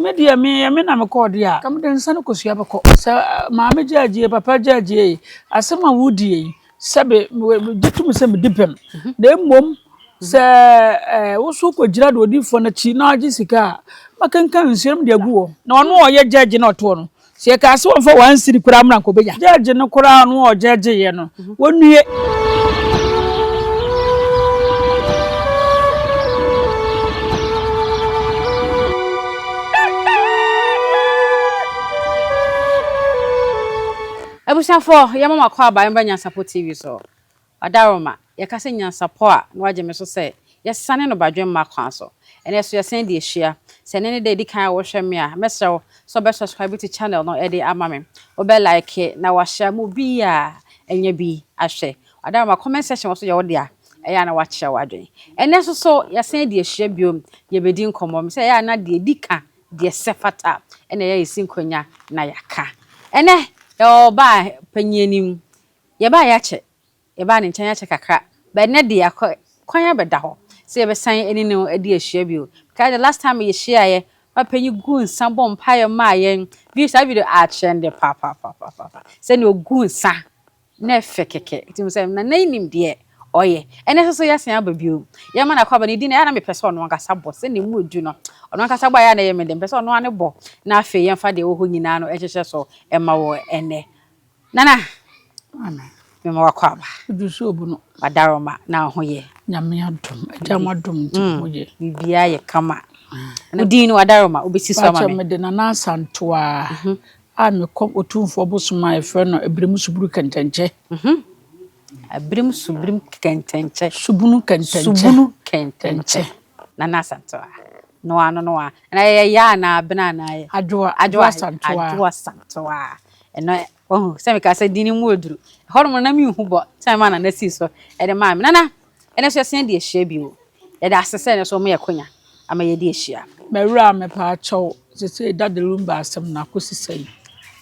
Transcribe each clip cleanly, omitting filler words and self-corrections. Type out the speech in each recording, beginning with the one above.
me deɛ me me na mekɔɔ deɛ a, nka mede nsa ne kosua bɛkɔ. Sɛ maame gyaagyie, papa gyaagyie, asɛm a wodie yi, sɛbe megye tom sɛ medi bem. Na mmom sɛ wo nso wokɔgyina deɛ odiyifoɔ no akyi na wagye sika a, mɛkenkan nsuo no mede agu hɔ. Na ɔno a ɔyɛ gyɛgye na ɔtoɔ no, Sɛ yɛkaa sɛ wɔmfa one cedi koraa mmra nka ɔbɛnya. Gyɛɛgye no koraa ɔno a ɔgyɛɛgyeeɛ no, wɔnnue. Abusuafoɔ, yɛma mo akwaaba mbra Nyansapɔ TV so. Ɔdaroma, yɛka sɛ nyansapɔ a, na wagye me so sɛ yɛsane no badwemma kwan so. Ɛnnɛ nso yɛsan di ahyia. Sɛ ɛnnɛ ne da a ɛdi kan a wohwɛ me a, mɛsrɛ wo sɛ wobɛ subscribe to channel no de ama me. Wobɛ like na wahyɛ ama obiara anya bi ahwɛ. Ɔdaroma, comment section wɔ so yɛ wo dea, ɛyɛ a na wakyerɛ w'adwene. Ɛnnɛ nso so yɛsan di ahyia bio, yɛbɛdi nkɔmmɔ. Mesɛ ɛyɛ a na deɛ ɛdi ka, deɛ ɛsɛ fata ɛna ɛyɛ a yɛsi nkonnwa na yɛaka. Ɛnnɛ yɛwɔ ɔbaa panyin anim. Yɛbaeɛ akyɛ, yɛbaa ne nkyɛn akyɛ kakra, but ɛnnɛ deɛ akɔ kwan abɛda hɔ sɛ yɛbɛsan ne no adi ahyia bio. Mekae the last time yɛhyiaeɛ, papa yi guu nsa bɔɔ mpaeɛ maa yɛn. Bi saa video akyɛ no deɛ papaapapapa. Sɛdeɛ ɔguu nsa na ɛfɛ kɛkɛ. Nti hu sɛ Nana yi nim deɛ ɔyɛ. Ɛnnɛ nso so yɛasan aba bio. Yɛma no akwaaba ne din no ɛyɛ a na mepɛ sɛ ɔno ankasa bɔ sɛdeɛ emu edu no. Ɔno ankasa bɔ a ɛyɛ a na ɛyɛ me dɛ. Mepɛ sɛ ɔno ara ne bɔ na afei yɛmfa deɛ ɛwɔ hɔ nyinaa no nhyehyɛ so mma wɔ ɛnnɛ. Nana, mema wakɔ aba. Odu so obu no. Wadaroma na ho yɛ. Nyame adom, agya mo adom nti mm. ho yɛ. Biribiara yɛ kama. Wo din no wadaroma, wobɛsi so ama me. Mede Nana Asantewa mhm. a mekɔ Otumfoɔ bosom a yɛfrɛ no Abirim Suburu Kɛntɛnkyɛ. Mhm. Abirim Subirim Kɛntɛnkyɛ. Subunu Kɛntɛnkyɛ. Subunu Kɛntɛnkyɛ. Nana Asantewa. Noa no noa. Na ɛyɛ ya anaa abena anaa yɛ? Adwoa. Adwoa Asantewa. Adwoa Asantewa. Ɛno wahu sɛ meka sɛ din no mu aduru. Ɛhɔ nom no na menhu bɔ sɛ mema Nana sii so de maa me. Nana, ɛnɛ nso yɛsan adi ahyia bio. Yɛda ase sɛ ɛnɛ nso woma yɛn akwanya ama yɛadi ahyia. M'awura mepaakyɛw sesei Daddy Lumba asɛm no akosi sɛn?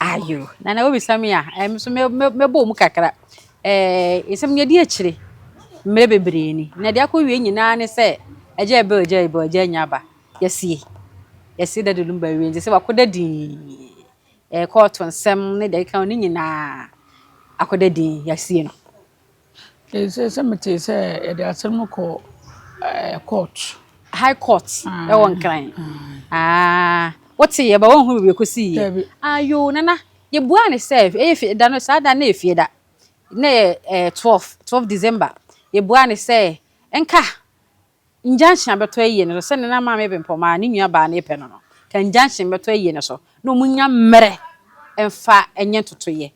Ayo, Nana wobisa me a, me nso mɛbɔ mu kakra. Ɛɛ nsɛm no yɛadi akyire mmerɛ bebree ni. Na deɛ akɔwie nyinaa ne sɛ agya ɛbɛ agya ɛbɛ agya anya aba. Yɛasie. Yɛasie Daddy Lumba awie nti sɛ wakɔda dinn. Ɛɛ kɔɔto nsɛm ne deɛ ɛkeka ho ne nyinaa akɔda dinn, yɛasie no. Seesei sɛ metee sɛ yɛde asɛm no kɔ ɛɛ court. High court ɛwɔ Nkran. Ah, wote yɛ ba wɔnhu baabi ɛkɔsii yɛ. Dabi. Ayoo Nana, yɛbuaa no sɛ ɛyɛ fie da no saa da no na ɛyɛ fie da. Na ɛyɛ ɛɛ 12, 12 December. Yɛbuaa no sɛ nka Injunction abɛtɔ ayie no so sɛdeɛ na Maame Bempɔmaa ne nua baa no repɛ no no, ka injunction bɛtɔ ayie no so na wɔn nya mmerɛ mfa nyɛ ntotoeɛ.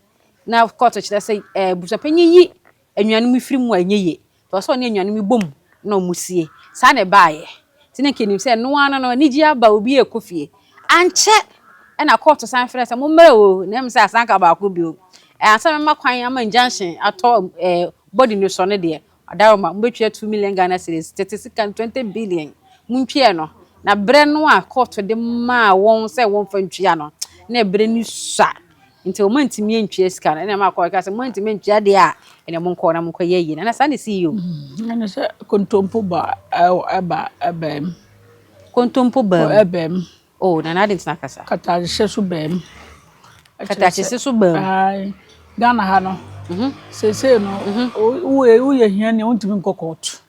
Na kɔɔto kyerɛ sɛ ɛɛ abusuapanyin yi anuanom yi firi mu a ɛnyɛ yie. Nti ɔsɛ ɔne anuanom yi bom na wɔn sie. Saa na ɛbaeɛ. Nti na nka yɛnim sɛ ɛno ara no anigyeɛ aba obi rekɔ fie. Ankyɛ ɛna kɔɔto san frɛ sɛ mommrɛ o na ɛm sɛ asan ka baako bio. Ansa mɛma kwan ama injunction atɔ ɛɛ body no so no deɛ Adaworoma, mobɛtua 2 million Ghana cedis, tete sika no 20 billion, montwea no. Na berɛ no a kɔɔto de maa wɔn sɛ wɔmfa ntua no, na ɛberɛ no sua. Nti wɔn antumi antua sika no. Ɛna ɛmaa kɔɔto kaa sɛ, moantumi antua deɛ a, ɛnna monkɔ na monkɔyɛ ayie no. Ɛna saa na ɛsii o. Ɛne sɛ kontompo ba ɛba ɛbaa mu. Kontompo baa mu. Ɛbaa mu. Oh, Nana adɛn nti na akasa? Katahyɛ so baa mu. Katakyese so baa mu. Ae, Ghana ha no, mhm. seesei no, mhm. woyɛ hiani a wontumi nkɔ kɔɔto.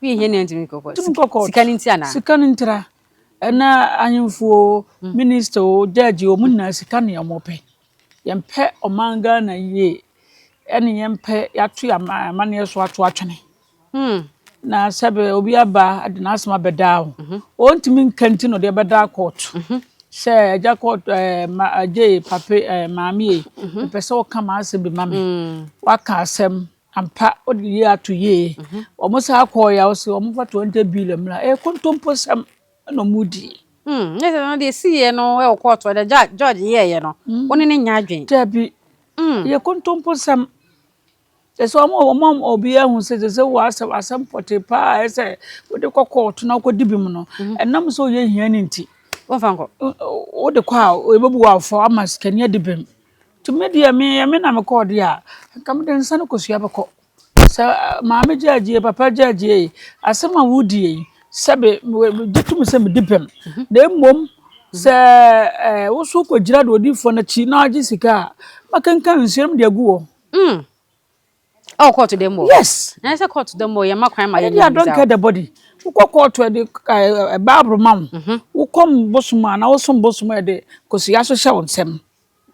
Woyɛ hiani a wontumi nkɔ kɔɔto. Ntumi nkɔ kɔɔto. Sika no nti anaa? Sika no ntira. Ɛna ahemfo o, mm. minista o, judge o, wɔn nyinaa sika na wɔn pɛ. Yɛmpɛ ɔman Ghana yie, ɛne yɛmpɛ yɛato yɛn amanneɛ so ato atwene. Na sɛbe obi aba de n'asɛm abɛdaa wo. Ɔntumi nka nti na ɔde ɛbɛdaa court. Sɛ agya court ɛɛ ma agye pape ɛɛ maame yi, mepɛ sɛ woka m'asɛm bi ma me. Waka asɛm ampa wode yie ato yie. Wɔn saa kɔɔ yɛ a wɔsi wɔn fa 20 billion mmra. Ɛyɛ kontomposɛm na wɔn di. Ne sɛ no deɛ ɛsiiɛ no wɔ court hɔ deɛ judge yɛɛyɛ no, wo ne no nyɛ adwene. Dabi. Ɛyɛ kontomposɛm. Kyerɛ sɛ wɔn wɔn obi ahu sɛ kyerɛ sɛ wɔ asɛm asɛm pɔtee paa a ɛsɛ sɛ wode kɔ kɔɔto na wokɔdi bem no, mhm. ɛnam sɛ woyɛ hiani nti. Wɔmfa nkɔ. Wode kɔ a yɛbɛbu wo afɔ ama sikani adi bem. Nti me deɛ me me na mekɔɔ deɛ a, nka mede nsa no kosua bɛkɔ. Sɛ maame gyaagyie, papa gyaagyie, asɛm a wodie yi, sɛbe megye tom sɛ medi bem. Mhm. Na mmom Sɛ ɛɛ wo so kɔgyina deɛ odiifoɔ no akyi na agye sika a, makenkan nsuo no de agu hɔ. Ɛwɔ kɔɔto dɛm hɔ? Yes. Na sɛ kɔɔto dɛm hɔ yɛma kwan ma yɛnyɛ. I don't care the body. Wokɔ kɔɔto ɛde ɛɛ Bible ma wo. Wokɔ bosom a na wosom bosom a ɛde kosua so hyɛ wo nsam.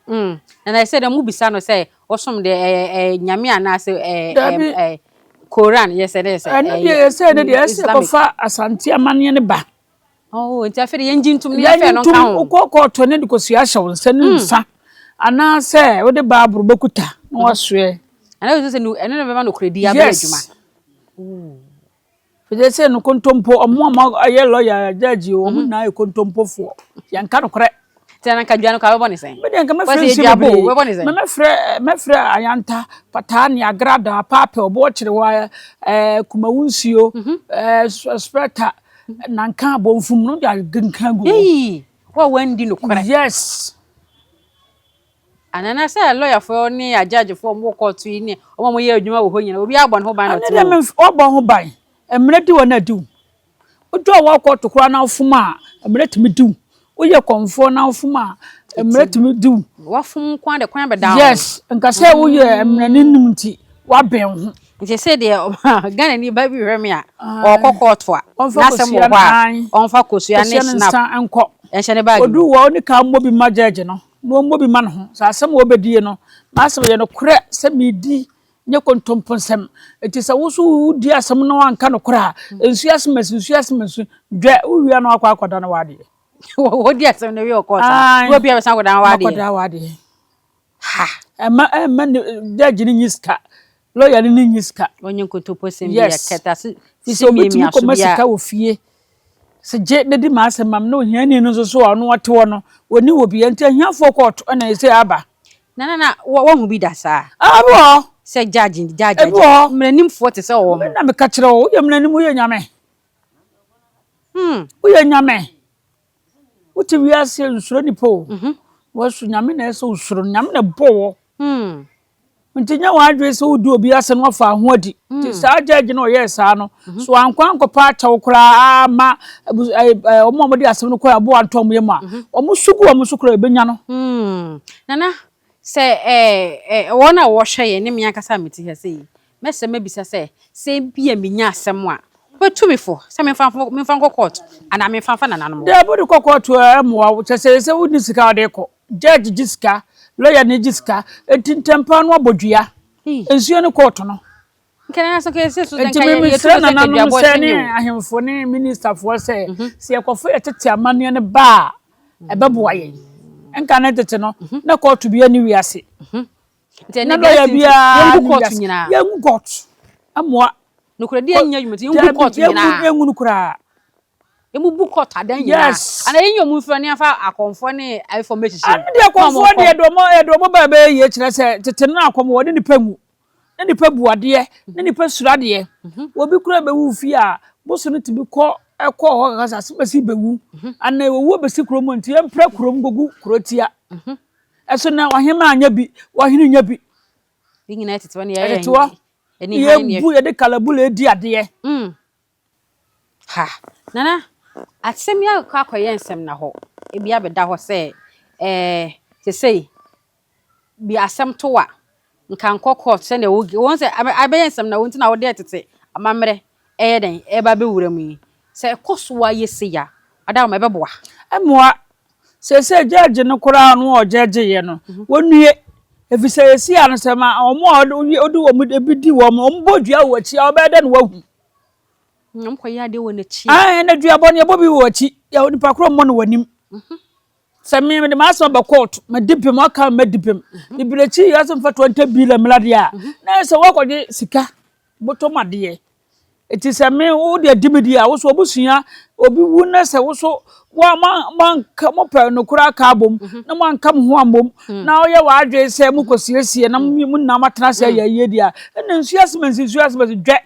Na na ɛsɛ dɛ mo bisa no sɛ ɔsom deɛ ɛyɛ ɛyɛ nyame anaasɛ ɛɛ ɛɛ Koran yɛ sɛ dɛ sɛ ɛno deɛ yɛ sɛ ne deɛ ɛsɛ kɔfa Asante amanneɛ ne ba. Oh, nti afei de yɛngye ntom ne yɛfɛ no nka ho. Wokɔ kɔɔto ne de kosua hyɛ wo nsa ne nsa anaasɛ wode Bible bɛkuta na wasoɛ. Ɛno sɛ ɛno na bɛma nokorɛdi abɛyɛ adwuma. Yes. Fɛdɛ sɛ no kontompo ɔmo a ɔmo ayɛ lawyer judge o ɔmo nyinaa yɛ kontompofoɔ yɛnka nokorɛ. Nti na nka dua no ka wobɛbɔ ne sɛn? Me deɛ nka mɛfrɛ nsuo bebree. Wobɛbɔ ne sɛn? Mɛfrɛ mɛfrɛ ayanta pataa ne agrada paapɛ ɔboɔ kyerewa ɛɛ kumawu nsuo ɛɛ sprɛta nanka abɔnfum no de agenka gu hɔ. Eii wo a wandi nokorɛ. Yes. Anana sɛ lɔyafoɔ ne agyagyefoɔ a wɔwɔ kɔɔto yi ne wɔn a wɔyɛ adwuma wɔ hɔ nyinaa, obiara bɔ ne ho ban na Ɛno ɔte deɛ hɔ. memf wɔbɔ ho ban. Mmara di hɔ na adi wo. Wodwo a wɔwɔ kɔɔto koraa na wofom a, mmara tumi di wo. Woyɛ kɔmfoɔ na wofom a, mmara tumi di wo. Wafom nko ara de kwan bɛda wo ho. Yes, nka sɛ woyɛ mmaranim nti, woabɛn wo ho. Nti sɛ deɛ Ghanani ba bi hwɛ me a, ɔrekɔ kɔɔto a, Ɔmfa n'asɛm wɔ kosua hɔ a, ae. ɔmfa kosua ne Kosua ne snap nsa nkɔ. nhyɛ ne baage mu. Odu hɔ a, ɔne kan mmɔ bi mma gyɛɛgye no. Na ɔmmɔ bi mma ne ho. Sɛ asɛm a ɔbɛdie no, m'asɛm yɛ nokorɛ sɛ medi, nyɛ kontomposɛm. Enti sɛ wo nso wodi asɛm na woanka nokorɛ a, nsu asɛm asi, nsu asɛm asi, dwɛ, wowie a na woakɔ akɔdane w'adeɛ. Wodi asɛm no wie wɔ kɔɔto a, na obi abɛsan akɔdane w'adeɛ. Akɔdane w'adeɛ. Ha! Ɛmma, ɛmma judge no nyi sika, lawyer no nyi sika. Ɔnyɛ nkontomposɛm bi a kɛtase Fi sɛ obi tumi kɔma sika wɔ fie sɛ gye na di m'asɛm ma me na ohiani no nso so a ɔno ɔte hɔ no ɔni wɔ bi nti ahiafoɔ kɔɔto ɛna ɛsɛ aba. Na na na wahu bi da saa. Ah ebi wɔ hɔ. Sɛ judge judge Ebi wɔ hɔ. Mmaranimfoɔ te sɛ wɔn. Me na meka kyerɛ wo woyɛ mmaranim woyɛ nyame. Hmm. Woyɛ nyame. Wote wiase nsuro nipa o. Wɔso nyame na ɛsɛ osuro no nyame na ɛbɔ wɔ. Hmm. Nti nyɛ w'adwene sɛ wodi obi asɛm na wafa ho adi. Nti saa judge no ɔyɛɛ saa no, so wankɔ ankɔpa akyɛw koraa ama wɔn a wɔde asɛm no kɔe aboa antɔ wɔn yam a, wɔn su gu wɔn so koraa ebenya no. Nana, sɛ wɔn a wɔhwɛ yɛn ne me ankasa a mete ha sei yi, mɛsrɛ mabisa sɛ, sɛ ebia menya asɛm a, wobɛtu me fo sɛ memfa memfa nkɔ court anaa memfa mfa nananom hɔ? Daabi, wode kɔ court a ɛmmoa wo. Kyerɛ sɛ sɛ wonni sika a wode rekɔ. Judge gye sika, lawyer no gye sika, enti ntɛmpa no abɔ dua. Nsuo ne kɔɔto no. Enti me mesrɛ nananom sɛ ne ahemfo ne ministafoɔ sɛ, sɛ yɛkɔfa yɛ tete amanneɛ no ba a, ɛbɛboa yɛn. Nka ne tete no, na kɔɔto biara nni wiase. Na lawyer biara nni wiase. Yɛngu kɔɔto. Ɛmmoa. Nokorɛdie nyɛ adwuma nti yɛngu kɔɔto nyinaa. Yɛngu no koraa. Yɛbubu kɔɔto adan nyinaa. Yes. Anaa yɛnyi wɔn mfiri hɔ na yɛmfa akɔmfoɔ ne ayefoɔ mmɛhyehyɛ mu. Ɛno deɛ akɔmfoɔ deɛ yɛde wɔn yɛde wɔn ba ɛbɛyɛ yie kyerɛ sɛ tete no na akɔm wɔne nipa nwu. Na nipa bu adeɛ, na nipa suro adeɛ. Obi koraa bɛwu fie a, bosom no tumi kɔ ɛkɔ hɔ kaka sɛ asɛm bɛwu. Anaa owuo bɛsi kurom nti yɛmpra kurom nkɔgu kuro tia. Ɛso na ɔhemaa nyɛ bi, ɔhene nyɛ bi. Ne nyinaa tete hɔ ne yɛyɛ Ɛtete hɔ. Yɛbu yɛde kalabula edi adeɛ. Ha! Nana, asɛm yi akɔ akɔyɛ nsɛm na hɔ. Ebi abɛda hɔ sɛ, ɛɛ, sesei, bi asɛm to a, nka nkɔ court sɛdeɛ wo, wɔn sɛ abɛyɛ nsɛm na hɔ nti na wode tete amammerɛ ɛyɛ dɛn, ɛreba abɛwura mu yi. Sɛ ɛkɔ so ara yɛ sei a, Adaoma, ɛbɛboa? Ɛmmoa. Seesei gyɛɛgye no koraa no a ɔgyɛɛgyeeɛ no, wɔnnue. Ɛfiri sɛ ɛsi a no sɛ ma wɔn a ɔde wɔn ebi di wɔn, wɔbɔ dua wɔ akyi a, ɔbɛyɛ dɛ na wahu. Wɔn kɔ yɛ adeɛ wɔ n'akyi. Ae, na duabɔ no yɛbɔ bi wɔ akyi. Yɛ onipa korɔ mmɔ no w'anim. Sɛ me mede m'asɛm aba court, madi bem, aka madi bem. Bibire akyi yɛ sɛ mfa 20 billion mmra deɛ a, na ɛsɛ woakɔgye sika bɔtɔ mu adeɛ. Eti sɛ me wo deɛ di me di a, wo so abusua obi wu na sɛ wo so wa ma manka mo pɛ nokorɛ aka abom na moanka mo ho ammom na woyɛ w'adwene sɛ mokɔsiesie na mo nyinaa moatena ase ayɛ ayie deɛ a, ɛnna nsuo asɛm ansi nsuo asɛm ansi dwɛ.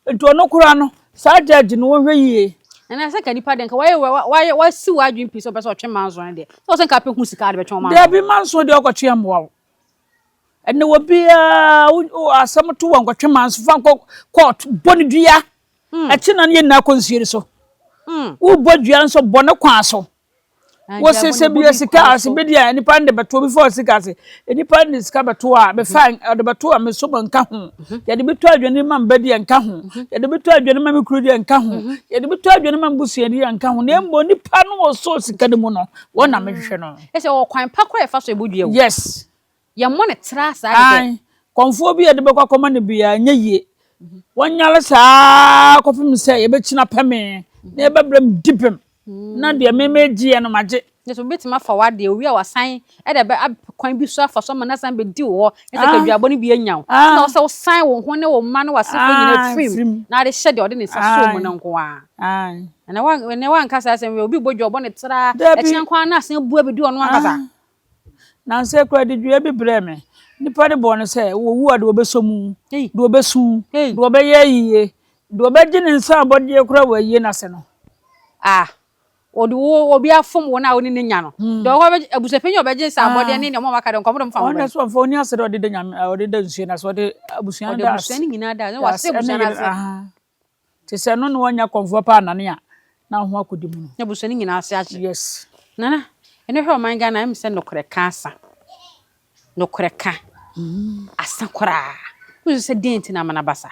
Nti ɔno koraa no, saa judge no wɔnhwɛ yie. Ɛnna sɛ nka nipa deɛ nka wayɛ wayɛ wasi w'adwene pii sɛ ɔpɛ sɛ ɔtwe manso no deɛ sɛ ɔsɛ nka apɛ hu sika de bɛtwe manso. Dabi manso deɛ ɔkɔtwe mmoa wo. Ɛnna obiara asɛm to wɔ nkɔtwe manso fa nkɔ court bɔ ne dua. Ɛkyi na ne yɛ nyinaa kɔ nsuo no so. Wobɔ dua nso bɔ ne kwan so. Wose sɛ bia sika ase bedi a nipa no de bɛto obi fa sika ase nipa no de sika bɛto a mefa ɔde bɛto a meso mo nka ho yɛde bi tɔ aduane ma mba di a nka ho yɛde bi tɔ aduane ma me kunu di a nka ho yɛde bi tɔ aduane ma me busua di a nka ho na mmom nipa no ɔsɔ sika no mu no wɔn na mehwehwɛ no. Ɛsɛ wɔ kwan pa koraa yɛfa so ɛbɔ dua o. Yes. Yɛmmɔ no tra saa kɛkɛ. Ae, kɔmfoɔ bi a yɛde bɛkɔ akɔma no biara ɛnyɛ yie. Wɔnyare saa ara kɔpem sɛ yɛbɛkyini apɛ me na yɛbɛbrɛ me dipem na deɛ me megyeɛ no magye. Kyerɛ sɛ obi bɛtumi afa w'adeɛ, owie a wasan de abɛ ab kwan bi so afa so ama no asan bɛdi wo hɔ, ne sɛ kaduabɔ no bi anya wo. Nti na ɛwɔ sɛ wosan wo ho ne wo mma ne w'asefoɔ nyinaa firi mu na wode hyɛ deɛ ɔde ne nsa sɔɔ mu no nko ara. Ɛnɛ woanka saa asɛm wei a, obi bɔ dwa ɔbɔ no tra, ɛkyena nko ara na asan abu abɛdi ɔno ankasa. Nnansa yi koraa de dua bi brɛɛ me. Nnipa no bɔɔ no sɛ, wɔwu a, deɛ wɔbɛsɔ mu, deɛ wɔbɛsu, deɛ wɔbɛyɛ ayie, deɛ wɔbɛgye ne nsa abɔdeɛ koraa wɔ ayie no ase no. Ah, wɔde wo obi afom wo na wo ne no nya no. Deɛ ɔwɔ bɛgye abusuapanyin a ɔbɛgye nsa abɔdeɛ ne nea wɔn a wɔaka deɛ nkɔmɔ de mfa ho bɛn. Ɔno nso ɔmfa ɔni ase dɛ ɔde da nyame ɔde da nsuo no ase ɔde abusua no da ase. Ɔde abusua no nyinaa da ase na wase abusua no ase. Te sɛ ɛno na wanya kɔmfoɔ paa nane a na wo ho akɔdi mu no. Na abusua no nyinaa ase ahye. Yes. Nana, ɛnɛ hwɛ ɔman Ghana ɛm sɛ nokorɛ ka asa. Nokorɛ ka asa koraa. Wosu sɛ deɛn nti na ama no aba saa?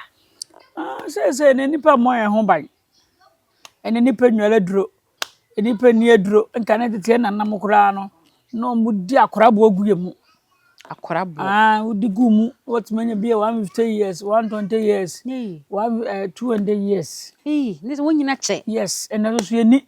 Ah, seesei no nnipa mmɔ yɛn ho ban. Ɛnɛ nnipa nnware aduro. Nnipa nni aduro. Nka ne tete yɛn nananom koraa no, na wɔdi akoraboɔ gu yɛn mu. Akoraboɔ. Ah, wodi gu mu. Na watumi anya bi a 150 years, 120 years, one, eh, 200 years. Ee, ne sɛ wonyina kyɛ. Yes, ɛnna nso so yɛnni.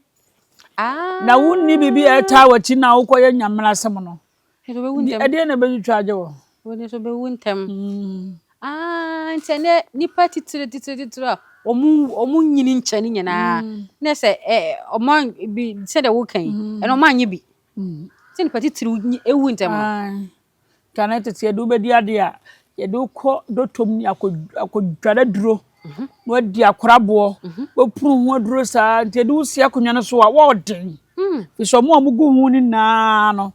Ah. Na wonni biribi a ɛtaa w'akyi na wokɔyɛ nyamena asɛm no. Wobɛwu ntɛm. Ɛdeɛn na ɛbɛtwitwa agye wɔ? Wode nso bɛwu ntɛm. Ah, nti ɛnɛ nipa titire titire titire a wɔn wɔn nyini nkyɛ ne nyinaa. Na sɛ ɛ wɔn bi sɛdeɛ woka yi, ɛnna wɔn anyɛ bi. Sɛ nipa titire ewu ntɛm no. Kane tete yɛde wo bɛdi adeɛ a, yɛde wo kɔ dɔtɔ mu akɔdware aduro na wadi akoraboɔ, wapunu ho aduro saa nti yɛde wo si akonnwa no so a wɔɔden. Firi sɛ wɔn a wɔgu ho no nyinaa no,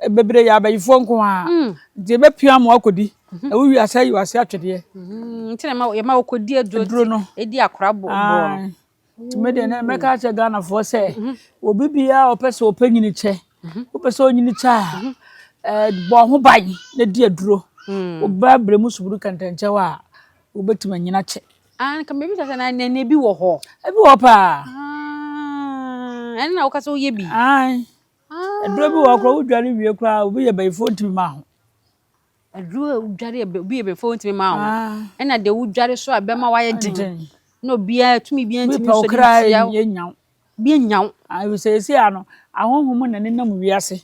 bebree yɛ abayifoɔ nko ara. Nti yɛbɛpia ma woakɔdi na wowie a sɛ ayi w'ase atwedeɛ. Nti na yɛma wokɔdi aduro no di akoraboɔ no. Nti me deɛ nɛ mɛka akyerɛ Ghanafoɔ sɛ obi biara a ɔpɛ sɛ ɔpɛ nyini kyɛ, wopɛ sɛ onyini kyɛ a, bɔ ho ban na di aduro. Woba berɛ mu suburu kɛntɛnkyɛw a, wobɛtumi anyini akyɛ. Ah, nka mebisa sɛ na na ebi wɔ hɔ. Ebi wɔ hɔ paa. Ah, ɛno na woka sɛ woyɛ bi. Ae. Aduro bi wɔ hɔ koraa wodware wie koraa obi yɛ bayifoɔ ntumi ma ho. Aduro a wodware a obi yɛ bɛfo ntumi ma wo. Ɛna deɛ wodware so a bɛma wayɛ den. Na obiara tumi biara ntumi nsɔ de ntia wo. Bi nyaw. Bi nyaw. Efisɛ esi ano ahonhom na nenam wiase.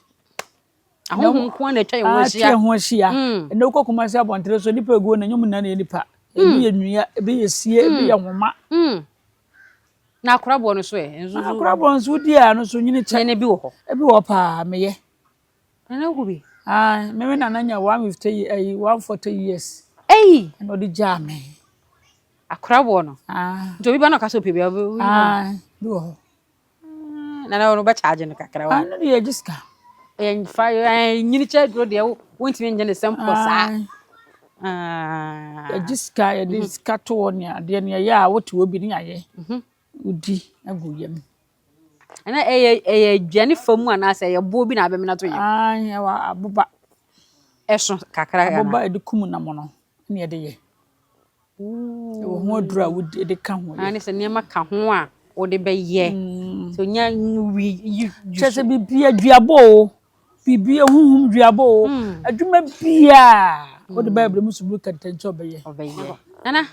Ahonhom nko ara na atwa yɛn ho ahyia. Atwa yɛn ho ahyia. Ɛnna wokɔ Kumasi abɔnten so nipa egu na nyom na yɛ nipa. Ebi yɛ nnua, ebi yɛ sie, ebi yɛ nhoma. Na akoraboɔ no so ɛ? Akoraboɔ nso wodi a no so nyini kyɛ. Nene bi wɔ hɔ. Ebi wɔ hɔ paa meyɛ. Nana wo bi? Ae, me me nana nya 150 ayi 140 years. Ei! Ɛna ɔde gyaa me. Akoraboɔ no? Ah. Nti obi ba na ɔka sɛ ɔpɛ bi a ɔbɛ. Ae, bi wɔ hɔ. Nana ɔno bɛ charge no kakra wa. Ɛno deɛ yɛgye sika. Yɛnfa nyini kyɛ duro deɛ wontumi nyɛ ne sɛm pɔ saa. Yɛgye sika, yɛde sika to hɔ ne adeɛ ne ɛyɛ a wote hɔ bi ne ayɛ. Wodi agu yam. Ɛna ɛyɛ ɛyɛ aduane fa mu anaasɛ ɛyɛ boɔ bi na abɛmena to yam? Aane, ɛwɔ aboba. Ɛso kakra anaa? Aboba a yɛde kum nam no na yɛde yɛ. Ɛwɔ ho aduro a wode ka ho yɛ. Aane, sɛ nneɛma ka ho a wode bɛyɛ. Sɛ onya wi yi. Kyerɛ sɛ biribi aduabɔ o, biribi huhum duabɔ o, adwuma biara wode bɛyɛ brɛ mu suburu kɛntɛnkyɛ ɔbɛyɛ. Ɔbɛyɛ. Nana,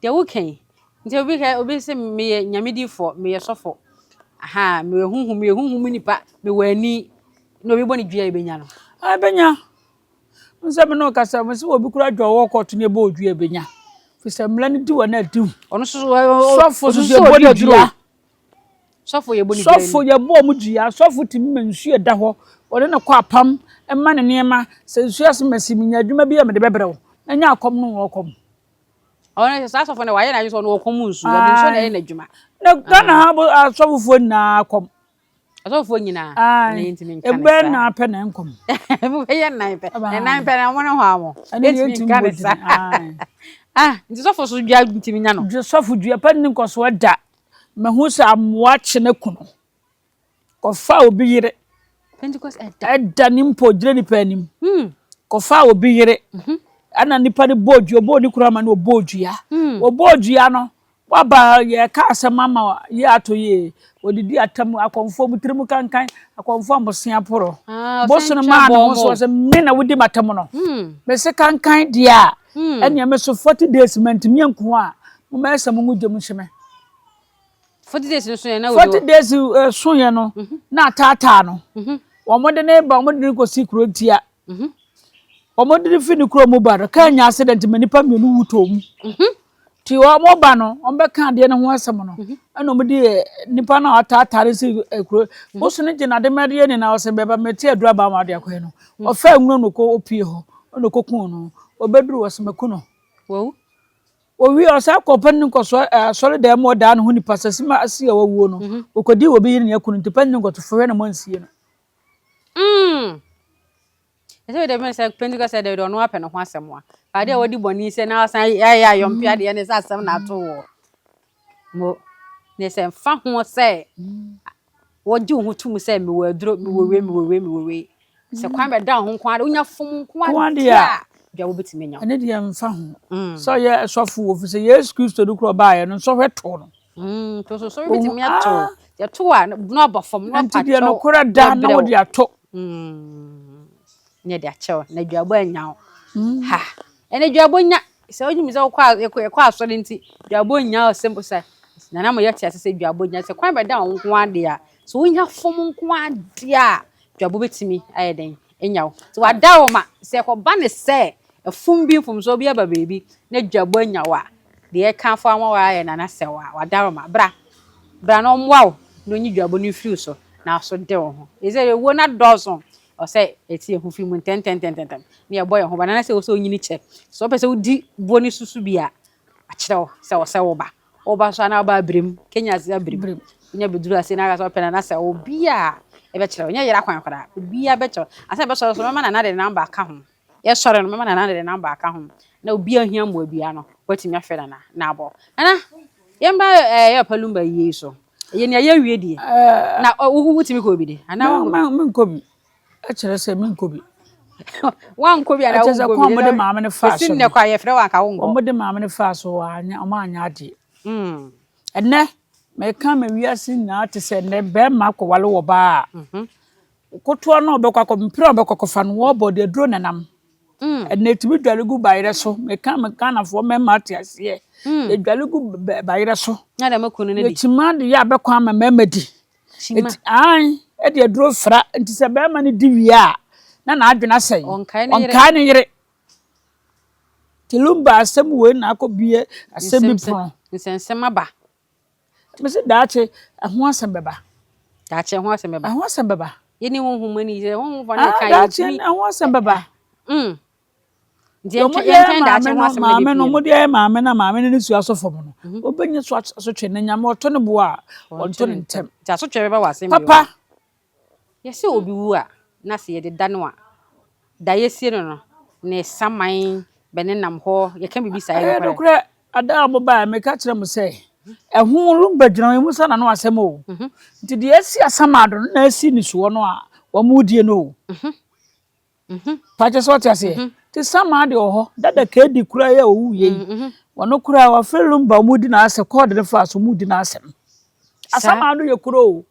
Deɛ woka yi, nti obi ka obi sɛ meyɛ nyame difoɔ, meyɛ sɔfo, aha, meyɛ honhom, meyɛ honhom mu nipa, mewɔ ani, na obi bɔ ne dua a ebenya no. Ah, ebenya. N sɛ me ne wo kasa, me sɛ obi kura dwa ɔwɔ kɔɔto ne ɛbɔ odua ebenya. Fi sɛ mmara no di wɔ na adi. Ɔno nso sɔfo nso so ɛbɔ ne dua. Sɔfo yɛ bɔ ne dua. Sɔfo yɛ bɔ ɔmo dua. Sɔfo tumi ma nsuo ɛda hɔ. Ɔne no kɔ apam, ɛma ne nneɛma. Sɛ nsuo ase ma si, menya adwuma bi a mede bɛbrɛ wo. Na nya akɔm no wɔ kɔm. Ɔno sɛ saa asɔfo no wayɛ n'adwene sɛ ɔno ɔkɔm nsu, ɔde nsuo na ɛyɛ n'adwuma. Na Ghana ha asɔfofoɔ nyinaa kɔm. Asɔfofoɔ nyinaa? Ɛna yɛntumi nka ne saa. Ɛbɛyɛ nnan pɛ na ɛnkɔm. Ɛbɛyɛ nnan pɛ. Nnan pɛ na wɔn ne hɔ a wɔn. Yɛntumi nka ne saa. Ah, nti sɔfo so dua ntumi nya no. Sɔfo dua pɛ ne nkɔsoɔ da. Mahu sɛ amoa kye ne kunu. Kɔfa obi yere. Pentecost ɛda. Ɛda ne mpo gyina nipa anim. Kɔfa obi yere. Ɛna nipa no bɔɔ dua, ɔbɔɔ ne kunu ama no ɔbɔɔ dua. Ɔbɔɔ dua no, waba yɛka asɛm ama yɛ ato yie. Wɔdidi atam akɔmfoɔ mu tirim kankan, akɔmfoɔ a mbosea porɔ. Ah, Bosom maa ne ho so sɛ me na wodi m'atam no. Mese kankan deɛ a, ɛnea me so 40 days mantumi anku a, momma ɛsɛ mo ngu gya mu nhye me. 40 days no so yɛ na 40 days so yɛ no, na ataataa no. Wɔn de ne ba, wɔn de ne kɔsi kuro ntia. Wɔn de ne fi ne kuro mu ba no, kaa nya accident ma nipa mmienu wu tɔ mu. Nti wɔn ba no, wɔn bɛka adeɛ no ho asɛm no, ɛna wɔn de nipa no a ataataa no si kuro. Bosom no gye n'ademadeɛ nyinaa, ɔsɛ bɛba mɛte aduru aba ama ade akɔyɛ no. Ɔfaa nwura no kɔ opie hɔ, ɛna ɔkɔkuu no. Ɔbɛduru wɔ sɛ mɛku no. Wawu. Owie ɔsan kɔ panin nkɔso asɔre dan mu ɔdaa ne ho nipa sɛ sima asi a wawuo no. Ɔkɔdii obi yere ne akunu nti panin nkɔso fo hwɛ na mo ansie no. Ɛsɛ de sɛ Pentecost ɛda de ɔno apɛ ne ho asɛm a. Ade a wɔdi bɔne sɛ na ɔsan ayɛ ayɔmpe adeɛ ne sɛ asɛm na ato wɔ. Mo ne sɛ mfa ho sɛ wɔgye wo ho tom sɛ mewɔ aduro, mewɔ wei, mewɔ wei, mewɔ wei. Sɛ kwan bɛda wo ho nko ara, wonya fom nko Nko ara adeɛ a, a, dwa wobɛtumi anya. Ɛne deɛ mfa ho. Sɛ ɔyɛ sɔfo wɔ fi sɛ Yesu Kristo no kura ɔbaeɛ no, nsɔhwɛ too no. To so sɔre bɛtumi ato. Yɛto a na ɔbɔ fam na Nti ɔpa deɛ kyɛw. nokorɛ da na wɔde ato. Ne de akyɛw na dwabɔ anya wo. Ha. Ɛne dwabɔ nya sɛ wonyim sɛ wokɔ yɛkɔ asɔre nti dwabɔ nya wo sɛ sɛ nana mo yɛte ase sɛ dwabɔ nya sɛ kwan bɛda wo nko ade a sɛ wonya fom nko ade a dwabɔ bɛtumi ayɛ dɛn anya wo. Sɛ wada wo ma sɛ ɛkɔba ne sɛ ɛfom bi mfomsoɔ bi aba baabi na dwabɔ anya wo a deɛ ɛka fo ama wo ayɛ nana sɛ wo a wada wo ma bra bra na ɔmmoa wo na onyi dwabɔ no mfiri wo so na so de wo ho. Ɛsɛ ewuo no adɔɔso ɔsɛ ɛti yɛn ho firi mu ntɛntɛntɛntɛm na yɛbɔ yɛn ho ba nana sɛ wɔ sɛ onyini kyɛ sɛ wopɛ sɛ wodi buo ne susu bi a akyerɛ wo sɛ wɔ sɛ woba woba so anaa woba abirem Kenya ase abirem wonya bɛduru ase na aka sɛ wopɛ nana sɛ obi a ɛbɛkyerɛ wo nyɛ yera kwan koraa obiara bɛkyerɛ wo ansa bɛsɔre so mɛma nana de ne number aka ho yɛsɔre no mɛma nana de ne number aka ho na obi a ohia mmoa biara no watumi afrɛ nana na abɔ nana yɛmba ɛyɛ papa Lumba yie so ɛyɛ nea yɛawie deɛ na wotumi kɔ obi de anaa Menkɔ bi. Ɛkyerɛ sɛ menkɔ bi. Wankɔ bi anaa Ɛkyerɛ sɛ wonkɔ kwan bi a wɔde maame no faa Bɛsi so nnɛ no. kɔ a yɛfrɛ wo anka wonkɔ. Wɔde maame no faa so wɔanyɛ wɔn anyɛ adeɛ. Ɛnnɛ meka ma wiase nyinaa te sɛ nnɛ bɛrima akɔwale wɔ baa a kotoɔ no a ɔbɛkɔ akɔ mpira a ɔbɛkɔ akɔfa no wɔrebɔ de aduro nenam. Ɛnnɛ ɛtumi dware gu bayerɛ so. Meka ma Ghanafoɔ mmarima ate aseɛ. Yɛdware gu bayerɛ so. Na dɛm kunu no di. Yɛkyima de yɛ abɛkɔ ama mmarima di. Kyima. Eti ae ɛde aduro fra nti sɛ bɛrima no di wie a na n'adwene asɛe. Ɔnkae ne yere. Ɔnkae ne yere. Nti Lumba asɛm wei na akɔbie asɛm bi pono. Nsɛnsɛm aba. Mese daakye ɛho asɛm bɛba. Daakye ɛho asɛm bɛba. Ɛho asɛm bɛba. Yɛni honhom ani sɛ honhom fa no Ah, ɛka daakye yɛntumi. ɛho asɛm bɛba. Nti Deɛ ɔmo de ayɛ yɛntwɛn daakye maame ho no asɛm na maame no ɛbɛpie ɔmo de ayɛ maame no a maame no ne sua so fam no. Obɛnya so asotwe na Nyame ɔto ne bo a ɔnto ne ntɛm. Nti asotwe bɛba wɔ asɛm bi ho. Papa. Yɛsɛ obi wu a na sɛ yɛde da no a da yɛsie no no ne saman bɛnenam hɔ yɛka biribi saa Ɛyɛ yɛ nokorɛ. nokorɛ ada a mo baa meka kyerɛ mo sɛ ɛho Lumba gyina emu sɛ n'ano asɛm o. Nti deɛ asi asamado no na asi ne soɔ no a wɔn die no o. Pakyɛ sɛ ɔte aseɛ. Nti sama deɛ wɔ hɔ dada keedi kura yɛ owu yɛ yi. Wɔn kura wɔafrɛ Lumba wɔn di n'asɛm kɔɔde ne fa so wɔn di n'asɛm. Asamado yɛ kuro o.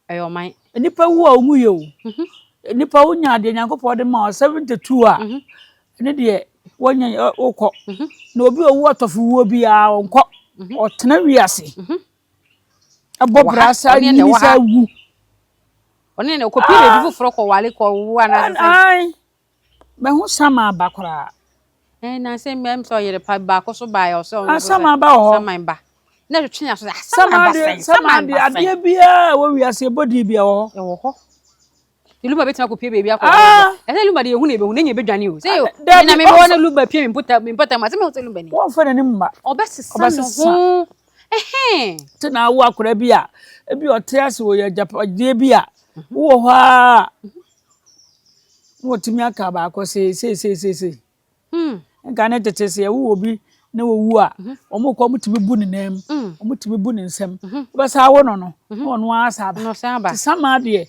Ɛyɛ ɔman. Nipa wu a wɔn yɛ o. Nipa wonya adeɛ Nyankopɔn de ma wo 72 a ɛne deɛ wɔnya wokɔ. Na obi a owu atɔfo wuo biara ɔnkɔ. Ɔtena wiase. Ɛbɔ Ɔwɔ bra ha, saa ɔne na nyini ɛwɔ saa ha. wu. Ɔne na ɔkɔpie baabi foforɔ kɔwale kɔwo anaasɛ sɛ. Ae. Mahu sama aba koraa. Ɛn na sɛ mmɛm sɛ ɔyere pa baako so baeɛ ɔsɛ ɔno Ah, nso sɛ sama aba wɔ hɔ. saman ba. Na ɛtwetwe aso sɛ ah, Sama saman ba deɛ sɛn sama saman deɛ ba sɛn. adeɛ biara a ɛwɔ wiase ɛbɔ din bi wɔ hɔ. Ɛwɔ hɔ. Nti Lumba bɛtumi akɔpie baabi akɔ. Ah. Ɛsɛ Lumba deɛ yɛhu na yɛbɛhu na nyɛ bɛdwane o. Sɛ Dabi, na mebɛwɔ ɔmfa- na Lumba pie me mpota me mpɔtam a sɛ mehu sɛ Lumba ni. Wɔmfa n'anim mma. Ɔbɛsesa ne Ɔbɛsesa. ho. Ɛhɛn. Nti na awo akwadaa bi a ebi ɔte ase wɔ yɛ agyapadeɛ bi a wowɔ hɔ a na wɔtumi aka baako sei sei sei sei sei. Nka ne tete sɛ yɛwo obi na owu a wɔn kɔ wɔn tumi bu ne nan mu wɔn tumi bu ne nsam wobɛsa awo no no na ɔno ara sa aba. Na ɔsan aba. Nti sama deɛ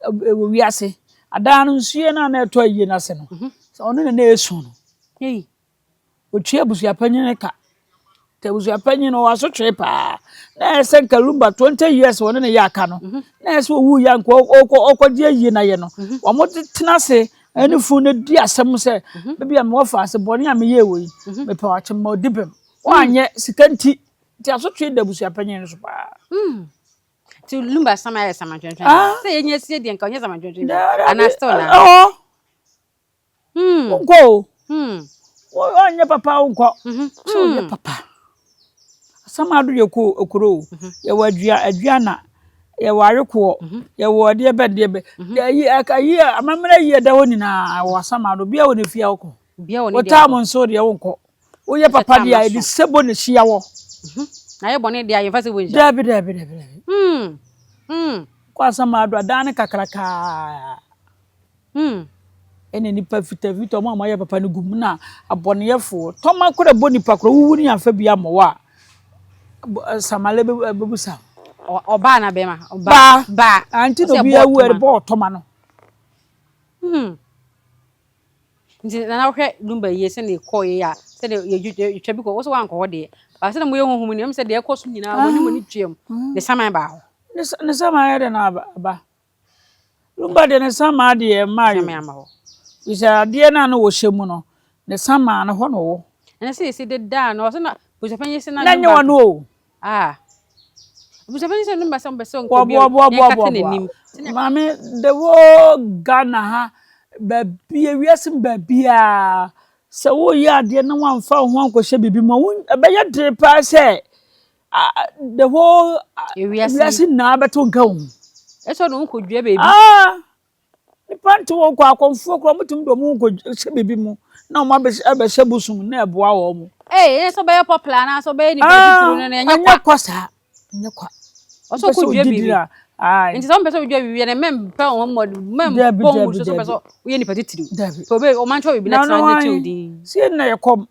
ɛwɔ wiase. Adaa no nsuo no a na ɛtɔ ayie no ase no, sɛ ɔno na na ɛsu no. Ei. Ɔtua abusuapanyin no ka. Nti abusuapanyin no ɔwɔ asotwee paa. Na ɛyɛ sɛ nka Lumba 20 years wɔne ne yɛ aka no. Na ɛyɛ sɛ ɔwu yɛ nka ɔkɔgye ayie no ayɛ no. Wɔn de tena ase ɛne funu no di asɛm sɛ baabi a mewɔ fa ase bɔne a meyɛɛ wɔ yi mepɛ wakye ma ɔdi bem. Wɔanyɛ sika nti. Nti asotwee da abusuapanyin no so paa. Nti Lumba sama ayɛ samantwentwen. Ah. Sɛ yɛnya sie deɛ nka ɔnyɛ samantwentwen bi. Anaa still na. Ɛhɔ. Hmm. Wonkɔ o. Hmm. Woanyɛ papa wonkɔ. Mhm. Sɛ woyɛ papa. Asamado yɛ ko kuro o. Yɛwɔ adua aduana. Yɛwɔ awekoɔ. Yɛwɔ ɛdeɛ bɛ deɛ bɛ. Ayi ayi amammerɛ yi ɛda hɔ nyinaa wɔ asamado. Obiara wɔ ne fie a wokɔ. Obiara wɔ ne deɛ Wotaa mo nso deɛ wonkɔ. Woyɛ papa deɛ a yɛde sebo na hyia wɔ. Na yɛ bɔne deɛ a yɛmfa sebo nhyia. Dabi dabi dabi dabi. Hmm. Hmm. Kɔ asamado adan ne kakrakaa. Hmm. Ɛna nipa fitafita ɔmo a wɔayɛ papa no gu mu na abɔneyɛfoɔ tɔma koro ɛbɔ nipa koro wuwu ne afa bi ama wɔ a samale bɛbusa. Ɔbaa na bɛrima. Baa. Baa. Anti na obi awu ɛde bɔ ɔtɔma no. Hmm. Nti nana wohwɛ Lumba yie sɛdeɛ ɛkɔɔ yie a sɛdeɛ yɛtwa bi kɔ wo sɛ woankɔ hɔ deɛ ba sɛdeɛ moyɛ honhom ni ɛmu sɛ deɛ ɛkɔ so nyinaa mo anim ani tuam ne saman baa hɔ. Ne saman yɛ dɛ na aba. Lumba deɛ ne samaa deɛ mmaa yi. Ama hɔ. Fisɛ adeɛ no a na wɔhyɛ mu no, ne samaa no hɔ na ɔwɔ. Ɛna sɛ yɛsi deda no, ɔsɛ na busuapanyin sɛ na Na nyɛ wɔn o. Ah. Busuapanyin sɛ Lumba sɛ ɔmpɛ sɛ ɔnkɔ bi yɛnkata n'anim. Maame, the whole Ghana ha, baabi, ewiase mu baabiara, sɛ woyɛ adeɛ na woamfa wo ho ankɔhyɛ biribi mu a, ɛbɛyɛ den paa sɛ the whole wiase nyinaa bɛto nka wo ho. Ɛsɛ ɔde wo kɔdua baabi. Ah, nipa nte wɔn kɔ akɔmfoɔ koraa wɔtumi de wɔn kɔ hyɛ biribi mu na wɔn abɛhyɛ bosom na ɛboa wɔn. Ee, ɛyɛ sɛ ɔbɛyɛ popular anaasɛ ɔbɛyɛ nipa titiriw no ɛnyɛ kwa. Ɛnyɛ kwa saa, ɛnyɛ kwa. Ɔsɛ ɔkɔ dua biribi. Nti sɛ ɔmpɛ sɛ ɔdua biribi ɛnɛ mɛmpɛ wɔn mmɔ mɛmpɔ wɔn so sɛ ɔpɛ sɛ ɔyɛ nipa titiriw. Dabi. Pɛ obi ɔmankyɛ biribi na tena ne kyɛw din. Si yɛn na yɛ kɔm.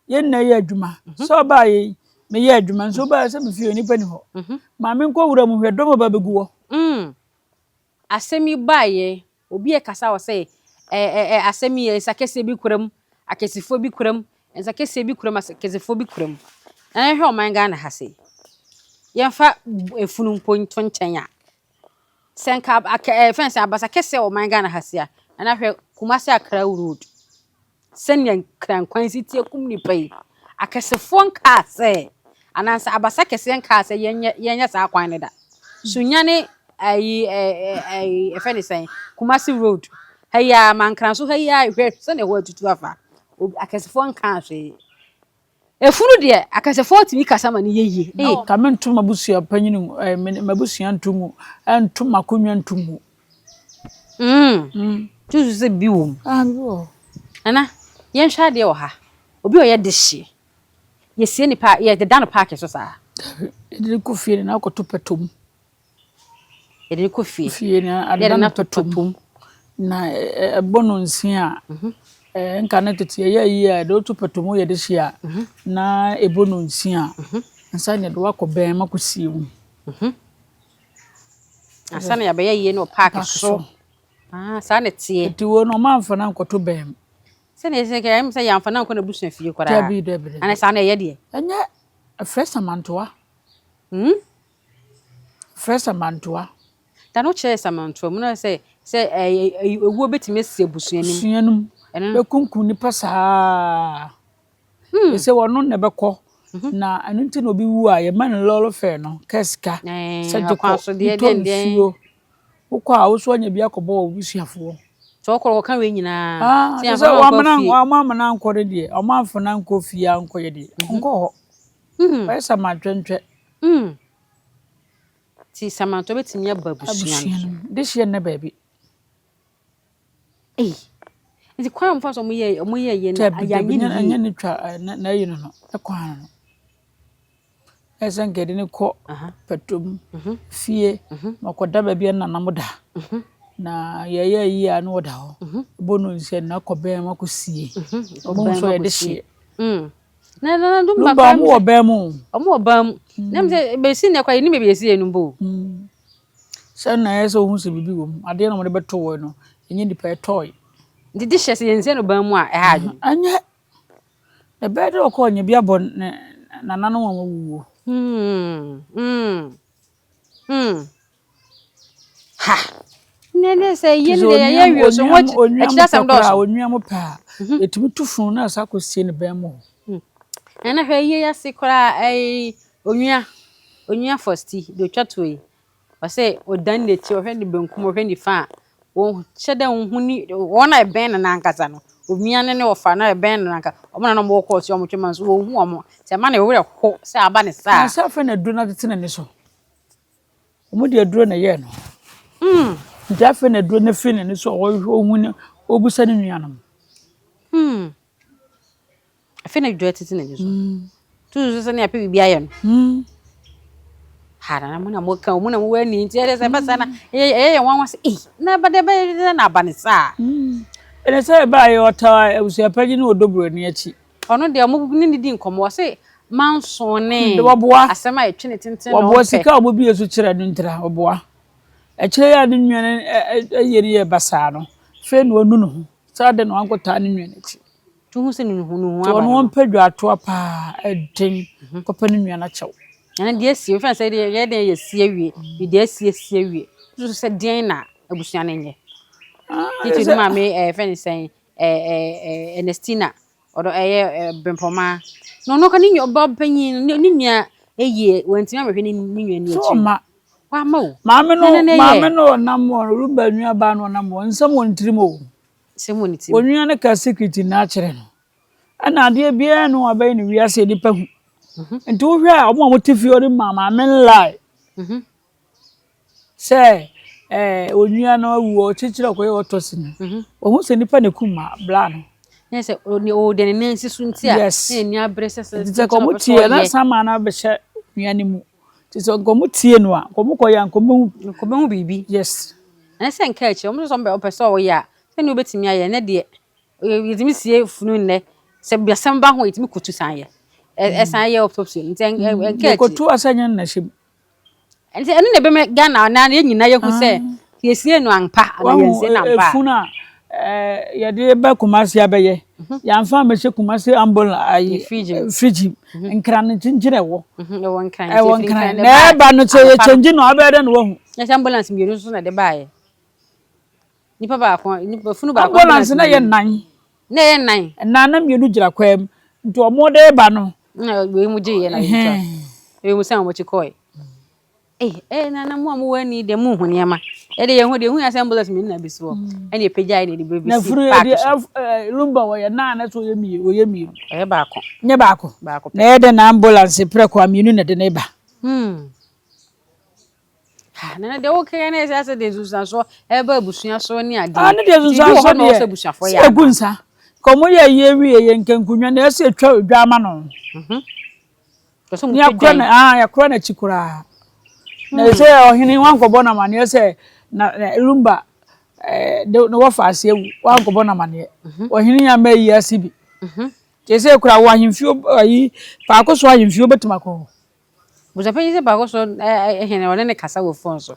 Yɛn nyinaa yɛ adwuma. Sɛ ɔbaa yɛ yi, meyɛ adwuma nso ɔbaa sɛ me fie onipa ni hɔ. Ma menkɔ wura mu hwɛ dɔm ɔba bɛgu hɔ. Mm. Asɛm yi baeɛ, obi ɛkasa wɔ sɛ ɛ ɛ ɛ asɛm yi nsa kɛseɛ bi kura mu, akɛsefoɔ bi kura mu, nsa kɛseɛ bi kura mu, akɛsefoɔ bi kura mu. Na yɛhwɛ ɔman Ghana ha sei, yɛmfa efunu mpo nto nkyɛn a, sɛ nka akɛ ɛɛ fɛn sɛ abasa kɛseɛ wɔ ɔman Ghana ha sei a, na hwɛ Kumasi Accra road. Sɛnea Nkran si teɛ kum nnipa yi, akɛsefoɔ nkaa sɛ, anaasɛ abasa kɛseɛ nkaa sɛ yɛnyɛ yɛnyɛ saa kwan no da. Sunyani ayi ɛ ɛ ɛfɛ ne sɛn Kumasi road ha yi ara Mankranso ha yi ara hwɛ sɛnea ɛhɔ atutu afa. Akɛsefoɔ nkaa hwee. Efunu deɛ akɛsefoɔ tumi kasa ma no yɛ yie. Ei. Ka mento m'abusua panyin ngu ɛɛ me m'abusua nto ngu ɛnto m'akonnwa nto ngu. Mm. Mm. Tusu sɛ bi wɔ mu. Ah, bi wɔ hɔ. Nana, yɛnhwɛ adeɛ wɔ ha. Obi a ɔyɛ dehyeɛ, yɛsie ne paa, yɛdeda no paake so saa. Dabi, yɛde no kɔ fie na akɔto pɛtɔ mu. Yɛde no kɔ fie. Fie na adeda no pɛtɔ mu. Na ɛbɔ no nsia a, mhm. nka ne tete yɛyɛ ayi a yɛde woto pɛtɔ mu yɛde hye a, mhm. na ɛbɔ no nsia a, mhm. ansa na yɛde wakɔ bɛn ma kɔsie mu. Ansa na yɛabɛyɛ yie no wɔ paake so. Ah, saa na ɛteɛ. Nti wo no ɔma amfa no ankɔto bɛn mu. Sɛnea ɛsɛ kɛ ɛm sɛ yɛamfa no ankɔ n'abusua fie koraa. Dabi dabi dabi. Ana saa na ɛyɛ deɛ. Ɛnyɛ ɛfrɛ samantoa. Hmm? Frɛ samantoa. Da no kyerɛ samantoa mu na sɛ sɛ ɛɛ ewuo betumi asi abusua no mu. Abusua no mu. Bɛkunkum nipa saa. Hmm. Sɛ wɔno na ɛbɛkɔ. Mhm. Na ɛno nti na obi wu a yɛma no lɔre fɛ no kɛ sika. Sɛ gye kɔ ntɔ nsuo. Wokɔ a woso anya bi akɔbɔ wɔ busuafoɔ. Sɛ wɔkɔ wɔka wei nyinaa. Ah, sɛ wɔn amena ankɔ no deɛ, wɔn amfa no ankɔ fie ankɔyɛ deɛ, mhm. ɔnkɔ hɔ. Mhm. Ɔyɛ samantwɛntwɛ. Mm. Ti samantɔ bɛtumi aba abusua no so. De hyɛ nnɛ baabi. Ei. Nti kwan a wɔfa so wɔyɛ wɔyɛ yɛ no ayɛ ne yie. Ɛnyɛ ne twa na ayi no no ɛkwan no. Ɛsɛ nka yɛde no kɔ pɛtɔm mhm. fie mhm. na ɔkɔda baabi a nanam da. Mhm. Na yɛyɛ yie a na ɔda hɔ. Bɔ no nsia na akɔ bɛn mu akɔsie. Ɔmo nso yɛde hyeɛ. Mm. Na na na Lumba ɔmo wɔ bɛn mu. Ɔmo wɔ bɛn mu. Na mi sɛ besi na ɛkɔ yɛ ni baabi yɛsi yɛ no mpo. Sɛ na ɛyɛ sɛ ohun sɛ biribi wɔ mu adeɛ na wɔde bɛto wɔ no Ɛnyɛ nipa ɛtɔɔe. Nti de hyɛ sɛ yɛnsie no ban mu a ɛha adwene. Ɛnyɛ. Ɛbɛyɛ dɛ ɔkɔɔ nya bi abɔ ne nananom a wɔawuwuo. Ha! Ne ne sɛ Te yie sɛ no deɛ onua yɛyɛ awie so onua ho onua akyiri mo pɛ asɛm koraa dɔɔso. onua mo pɛ a yɛtumi tu funu na asa akɔsie ne bɛn mu hɔ. Ɛna hwɛ yie ase koraa ɛyi onua onua fɔsti deɛ otwa toɔ yi ɔsɛ ɔdan n'akyi ɔhwɛ ne benkum ɔhwɛ nifa a wɔhyɛ dɛ nhu ne wɔn a ɛbɛn no n'ankasa no onua ne ne ɔfa na ɛbɛn no n'ankasa wɔn na na wɔn kɔɔ so wɔn twɛ ma nso wɔn hu wɔn sɛ ɛma ne werɛ ho sɛ aba ne saa. Na sɛ afei na aduro no atete n'ani so. Wɔn de aduro na ɛyɛɛ no. Nti afei na aduro no afiri n'ani so a ɔhwehwɛ ɔhu ne ɔbisa ne nuanom. Afei na aduro atete n'ani so. Tutu so sɛ ne apɛ biribi ayɛ no. Ha na mo na mo ka mo na mo wɔ ani nti ɛyɛ sɛ ɛbɛ saa na ɛyɛ ɛyɛ yɛn nwanwa sɛ ei na ɛbɛ dɛ ɛbɛ na aba ne saa. Ɛnɛ sɛ ɛbaayɛ ɔtaa abusuapanyin ne ɔdɔ buroni akyi. Ɔno deɛ ɔmo ne ne di nkɔmɔ ɔse manso ne Wɔboa. asɛm a ɛtwe ne tenten na Wɔboa ɔmpɛ. sika a wɔbie so kyerɛ no ntira wɔboa. Akyire yi a ne nua no ɛyɛ ne yɛ basaa no, afei na wanu ne ho. Saa de na wankɔtaa ne nua no akyi. Tu hu sɛ ne hu ne hu Nti aba ɔno no. ɔmpɛ dwatoa paa ɛden kɔpɛ ne nua no akyɛw. Ɛna deɛ esi ofa sɛ deɛ yɛ deɛ yɛ si awie deɛ esi esi awie nso sɛ deɛn na abusua no nyɛ. Titi no maame ɛɛ fɛn ne sɛn ɛɛ ɛɛ Ernestina ɔdɔ ɛyɛ ɛɛ Brempɔmaa na ɔno ka ne nua ɔba panyin no ne nua eyie wɔntumi amehwɛ ne ne nua ni So akyi. ɔma Wama o. maame no Na na maame yɛ no ɔnam hɔ Rumba nua baa no ɔnam hɔ nsɛm wɔ ne tirim o. sɛm wɔ ne tirim. Onua no ka secret na akyerɛ no. Ɛna adeɛ biara no wabɛyɛ no wiase nipa hu. Nti wohwɛ a ɔmo a wɔte fie hɔ no ma maame nlae sɛ ɛɛ onua no awu ɔkyekyere ɔkɔyɛ autopsy no. Ohun sɛ nipa na ekum ma bla no. Ne sɛ ɔde ɔde ne nan si so nti a Yes. na ani abere sɛ sɛ Nti sɛ kɔmo tie na sama no abɛhyɛ onua no mu. Nti sɛ nkɔmo tie no a nkɔmo kɔyɛ a nkɔmo hu. nkɔmɔ hu biribi. Yes. Ɛne sɛ nka akyi ɔmo nso sɛ ɔmo pɛ sɛ ɔyɛ a sɛnea wobɛtumi ayɛ ne deɛ yɛtumi sie funu nnɛ sɛ biasɛm ba ho a yɛtumi kotu san yɛ ɛsan yɛ autopsy nti ɛnka akyi. Yɛkɔtu asa nyɛ no na hyɛ mu. Nti ɛno na ɛbɛma Ghana anaa yɛn nyinaa yɛhu sɛ yɛsie no ampa anaa yɛnsie no ampa. Efunu a ɛɛ yɛde bɛ Kumasi abɛyɛ. Yɛamfa ambɛhyɛ Kumasi ambulance ayi Fridge mu. fridge mu. Nkran no kyinkyin ɛwɔ. Ɛwɔ nkran. Ɛwɔ nkran. Na ɛba no sɛ yɛkyɛngye no abɛyɛ dɛ na wahu. Yɛsɛ ambulance mmienu nso na ɛde baeɛ. Nipa baako nipa funu baako. Ambulance na yɛ nnan. Na ɛyɛ nnan. Nnan na mmienu gyina kwan mu. Nti ɔmo de ba no. Na wei mu gye yɛ na yɛtwa. Wei mu san wɔn akyi kɔɛ. Ee ee nana mo a mo wɔ ani deɛ mo hu nneɛma. Yɛde yɛn ho deɛ ehu yɛ sɛ ambulance mmienu na bɛsi hɔ. Ɛna epagya yɛ na yɛde Na bɛsi funu park yɛde so. ɛɛ lumba wɔyɛ nan na so wɔyɛ mmienu wɔyɛ mmienu. Ɛyɛ baako. Nyɛ baako. Baako pɛ. Na ɛyɛ dɛ na ambulance prɛko a mmienu na de ne ba. Ha nana deɛ woka na ɛsɛ asɛ de nsunsuansoɔ ɛba abusua so ne adeɛ. Ah ne deɛ Nti ebi wɔ nsunsuansoɔ hɔ na ɔwɔ sɛ deɛ abusuafoɔ sɛ yɛ egu nsa. Ka ɔmo yɛ yie wie yɛ nka nkonnwa na ɛsɛ etwa dwa ama no. Pɛ sɛ Ne ɔmo twa yɛakora dwan. na ah yɛakora n'akyi koraa. Na sɛ ɔhene wankɔbɔ no amaneɛ sɛ na na lumba ɛɛ de ne wɔfa ase awu wankɔbɔ no amaneɛ. Ɔhene yɛ ama ayi ase bi. Kyerɛ sɛ kura wɔ ahemfie ayi paako so ahemfie wobɛtumi akɔ hɔ. Busuapanyin sɛ baako so ɛhene ɔne ne kasa wɔ phone so.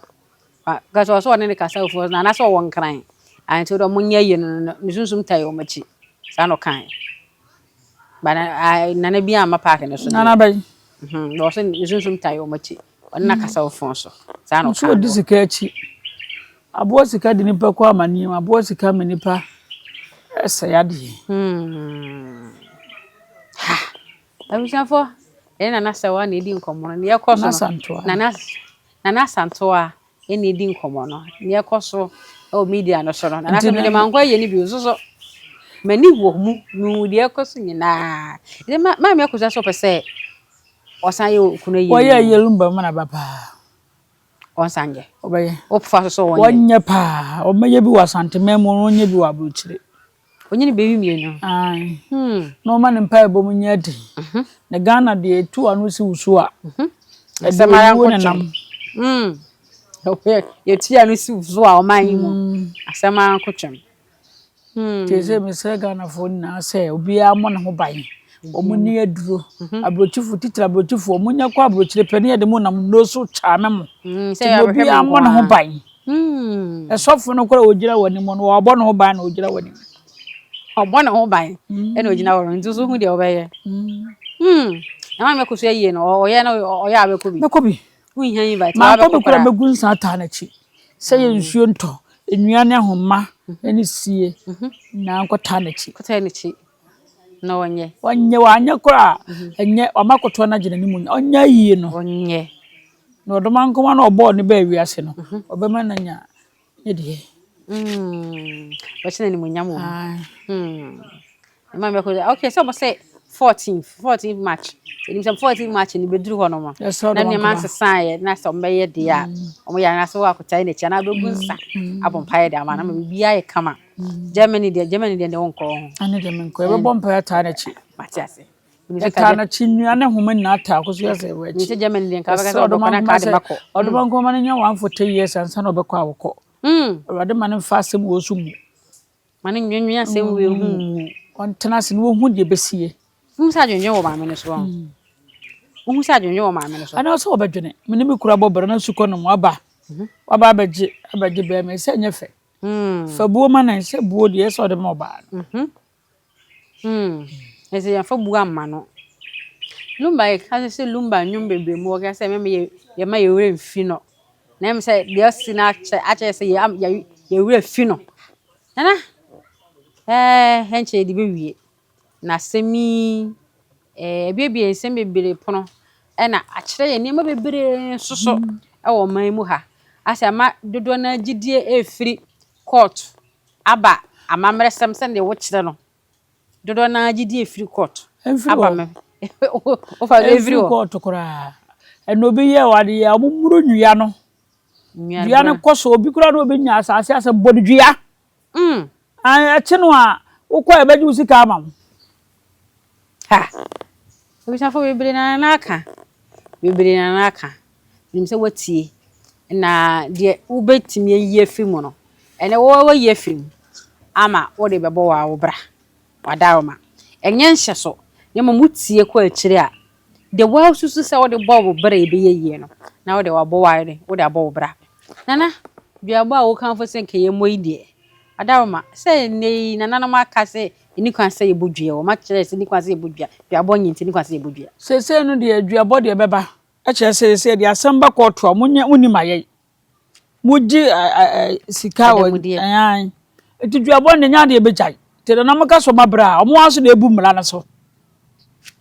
Kasa ɔsɛ ɔne ne kasa wɔ phone so na anaasɛ ɔwɔ nkran. Ah nti ɔmo nyɛ yie no no ne sunsum tae wɔn akyi. Saa na ɔkae. Ba na nana bi amma park no so deɛ. Nana bɛyi. Na ɔsɛ ne sunsum tae wɔn akyi. Ɔne na kasa wɔ phone so. Saa na Nso ɔkae. odi sika akyi. Aboa sika de nipa kɔ amanneɛ mu. Aboa sika ma nipa ɛsɛe adeɛ. Ha! Abusuafoɔ, yɛne Nana Sɛwa na edi nkɔmmɔ no. Nea ɛkɔ so Nana no, Santoa. Nana Nana Santoa ɛna edi nkɔmmɔ no. Nea ɛkɔ so ɛwɔ media no so no. Nana Nti sɛ mede mankɔ ayɛ ne bio nso so. M'ani wɔ mu, mehu deɛ ɛkɔ so nyinaa. Nti maame akosua sɛ ɔpɛ sɛ ɔsan yɛ okunu ayie. Wɔyɛ ayie lumba mu na ba paa. Ɔnsan yɛ. Ɔbɛyɛ. Wofa so sɛ ɔnyɛ. Wɔnyɛ paa. Ɔmɛyɛ bi wɔ Asanteman mu, ɔnyɛ bi wɔ aburokyire. Onye ne baabi mmienu. Ae. Na ɔma ne mpaebɔ mu nyɛ den. Na Ghana deɛ etu ano si wo so a. Ɛde Asɛm ara owuo nkotwe. nenam. Yɛtu ano si so a ɔman yi mu. Asɛm ara nkotwem. Nti sɛ mesrɛ Ghanafoɔ nyinaa sɛ obiara mmɔ ne ho ban. Wɔn ni aduro. Aburokyifo titiri aburokyifoɔ wɔn nyɛ kɔ aburokyire pɛ ne yɛde mo nam nnuro so kyaame mo. Sɛ Nti yɛabɛhwɛ obiara me mmɔ ne nko ho ara. ban. Ɛsɔfo no koraa a ɔgyina w'anim no, ɔbɔ ne ho ban na ɔgyina w'anim. Ɔbɔ ne ho ban ɛna ɔgyina hɔ no, nti so hu deɛ ɔbɛyɛ. Na maame kɔ so ayie no, ɔyɛ no ɔyɛ a bɛkɔ bi. Mɛkɔ bi. Wonhia invite, Mankɔ bi koraa mɛgu nsa ataa n'akyi. Sɛ yɛ nsuo ntɔ, nnua ne ahoma ne sie na nkɔtaa n'akyi. Kɔtaa n'akyi na ɔnyɛ. Ɔnyɛ, wanyɛ koraa ɛnyɛ, wama kotoɔ no agye n'anim, ɔnyɛ ayie no. Ɔnyɛ. Na ɔdomankoma no a ɔbɔɔ no baa wiase no, ɔbɛma no anya ne deɛ. Ɔbɛhyɛ no animuonyam wɔ mu. Ɛma mɛkɔ okay sɛ ɔmo sɛ 14 14 March. Ɛnim sɛ 14 March ni bɛduru hɔ nom. Na nneɛma nsesaeɛ na sɛ ɔmo bɛyɛ deɛ a ɔmo yɛ anaasɛ wɔ akɔtae n'akyi anaa bɛgu nsa abɔ mpaeɛ de ama na ma biribiara yɛ kama. Germany deɛ Germany deɛ deɛ wonkɔ ho. Ɛne deɛ menkɔ. Yɛbɛbɔ mpaeɛ ataa n'akyi. Mate ase. Yɛtaa n'akyi nnua ne nhoma nyinaa taa kɔ so yɛ sɛ ɛwɔ akyi. Sɛ Germany deɛ nka bɛka sɛ ɔbɛkɔ na nka de makɔ. Ɔdomankoma no nya 140 years ansa na ɔbɛkɔ a wɔkɔ. Awurade ma no mfa asɛm wɔ so mu. Ma no nwenwen asɛm wɔ ehu mu. Ɔntena ase na wɔhu deɛ bɛsie. Wohu sɛ adwendwen wɔ maame no so. Wohu sɛ adwendwen wɔ maame no so. Ɛna sɛ wɔbɛdwene. Me ne me kura bɔ bɛrɛ na sukɔ nom aba. Waba abɛgye abɛgye bɛrima sɛ nyɛ fɛ. Fa buo ma no sɛ buo deɛ sɛ ɔde ma ɔbaa no. Ɛsɛ yɛmfa buo amma no. Lumba yɛka sɛ Lumba nnwom bebree mu wɔka sɛ mɛma yɛ yɛma yɛ werɛ mfi no. Na ɛm sɛ deɛ ɔsi no akyɛ akyerɛ sɛ yɛ yɛ werɛ fi no. Nana ɛɛ ɛnkyɛ yɛde bɛwie. Na asɛm yi ɛɛ ebiebie nsɛm bebree pono ɛna akyerɛ yɛn nneɛma bebree nso so ɛwɔ ɔman mu ha. Asɛ ama dodoɔ no gyidie efiri court aba amammerɛsɛm sɛdeɛ wokyerɛ no. Dodoɔ no gyidie efiri court aba me. Wofa efiri court koraa. Ɛna obi yɛ wade yɛ ɔmo mmuru nnua no. Dua no kɔ so obi koraa na obi nya asase asɛ bɔ no dua. Ɛkyi no a wokɔ a ɛbɛgye wo sika ama wo. Ha! Abusuafo bebree na nana aka. Bebree na nana aka. Nim sɛ watie. Na deɛ wobɛtumi ayi afiri mu no, ɛnɛ wɔwayi afiri mu ama wode bɛbɔ wɔ wo bra. Wadaroma. Ɛnyɛ nhyɛ so. Na mmom wotie kɔ akyire a, deɛ woasusu sɛ wode bɔ wo bra ɛbɛyɛ yie no, na wode wabɔ wo ayɛ wode abɔ wo bra. Nana, duabɔ a wokamfo sɛ nka yɛmmɔ yi deɛ, Adaroma, sɛ nnɛ yi nananom aka sɛ ɛni kwan sɛ yɛbɔ dua, wɔn akyerɛ sɛ ɛni kwan sɛ yɛbɔ dua, duabɔ nyɛ nti ɛni kwan sɛ yɛbɔ dua. Seesei no deɛ duabɔ deɛ bɛba. Ɛkyerɛ sɛ sɛ yɛde asɛm ba kɔɔto a monyɛ monim ayɛ. Mogye sika wɔ ɛn. Nti duabɔ no deɛ nyɛ adeɛ bɛgyae. Nti nananom ka sɛ ɔma brɛ a, ɔmo ara nso na ebu mmara no so.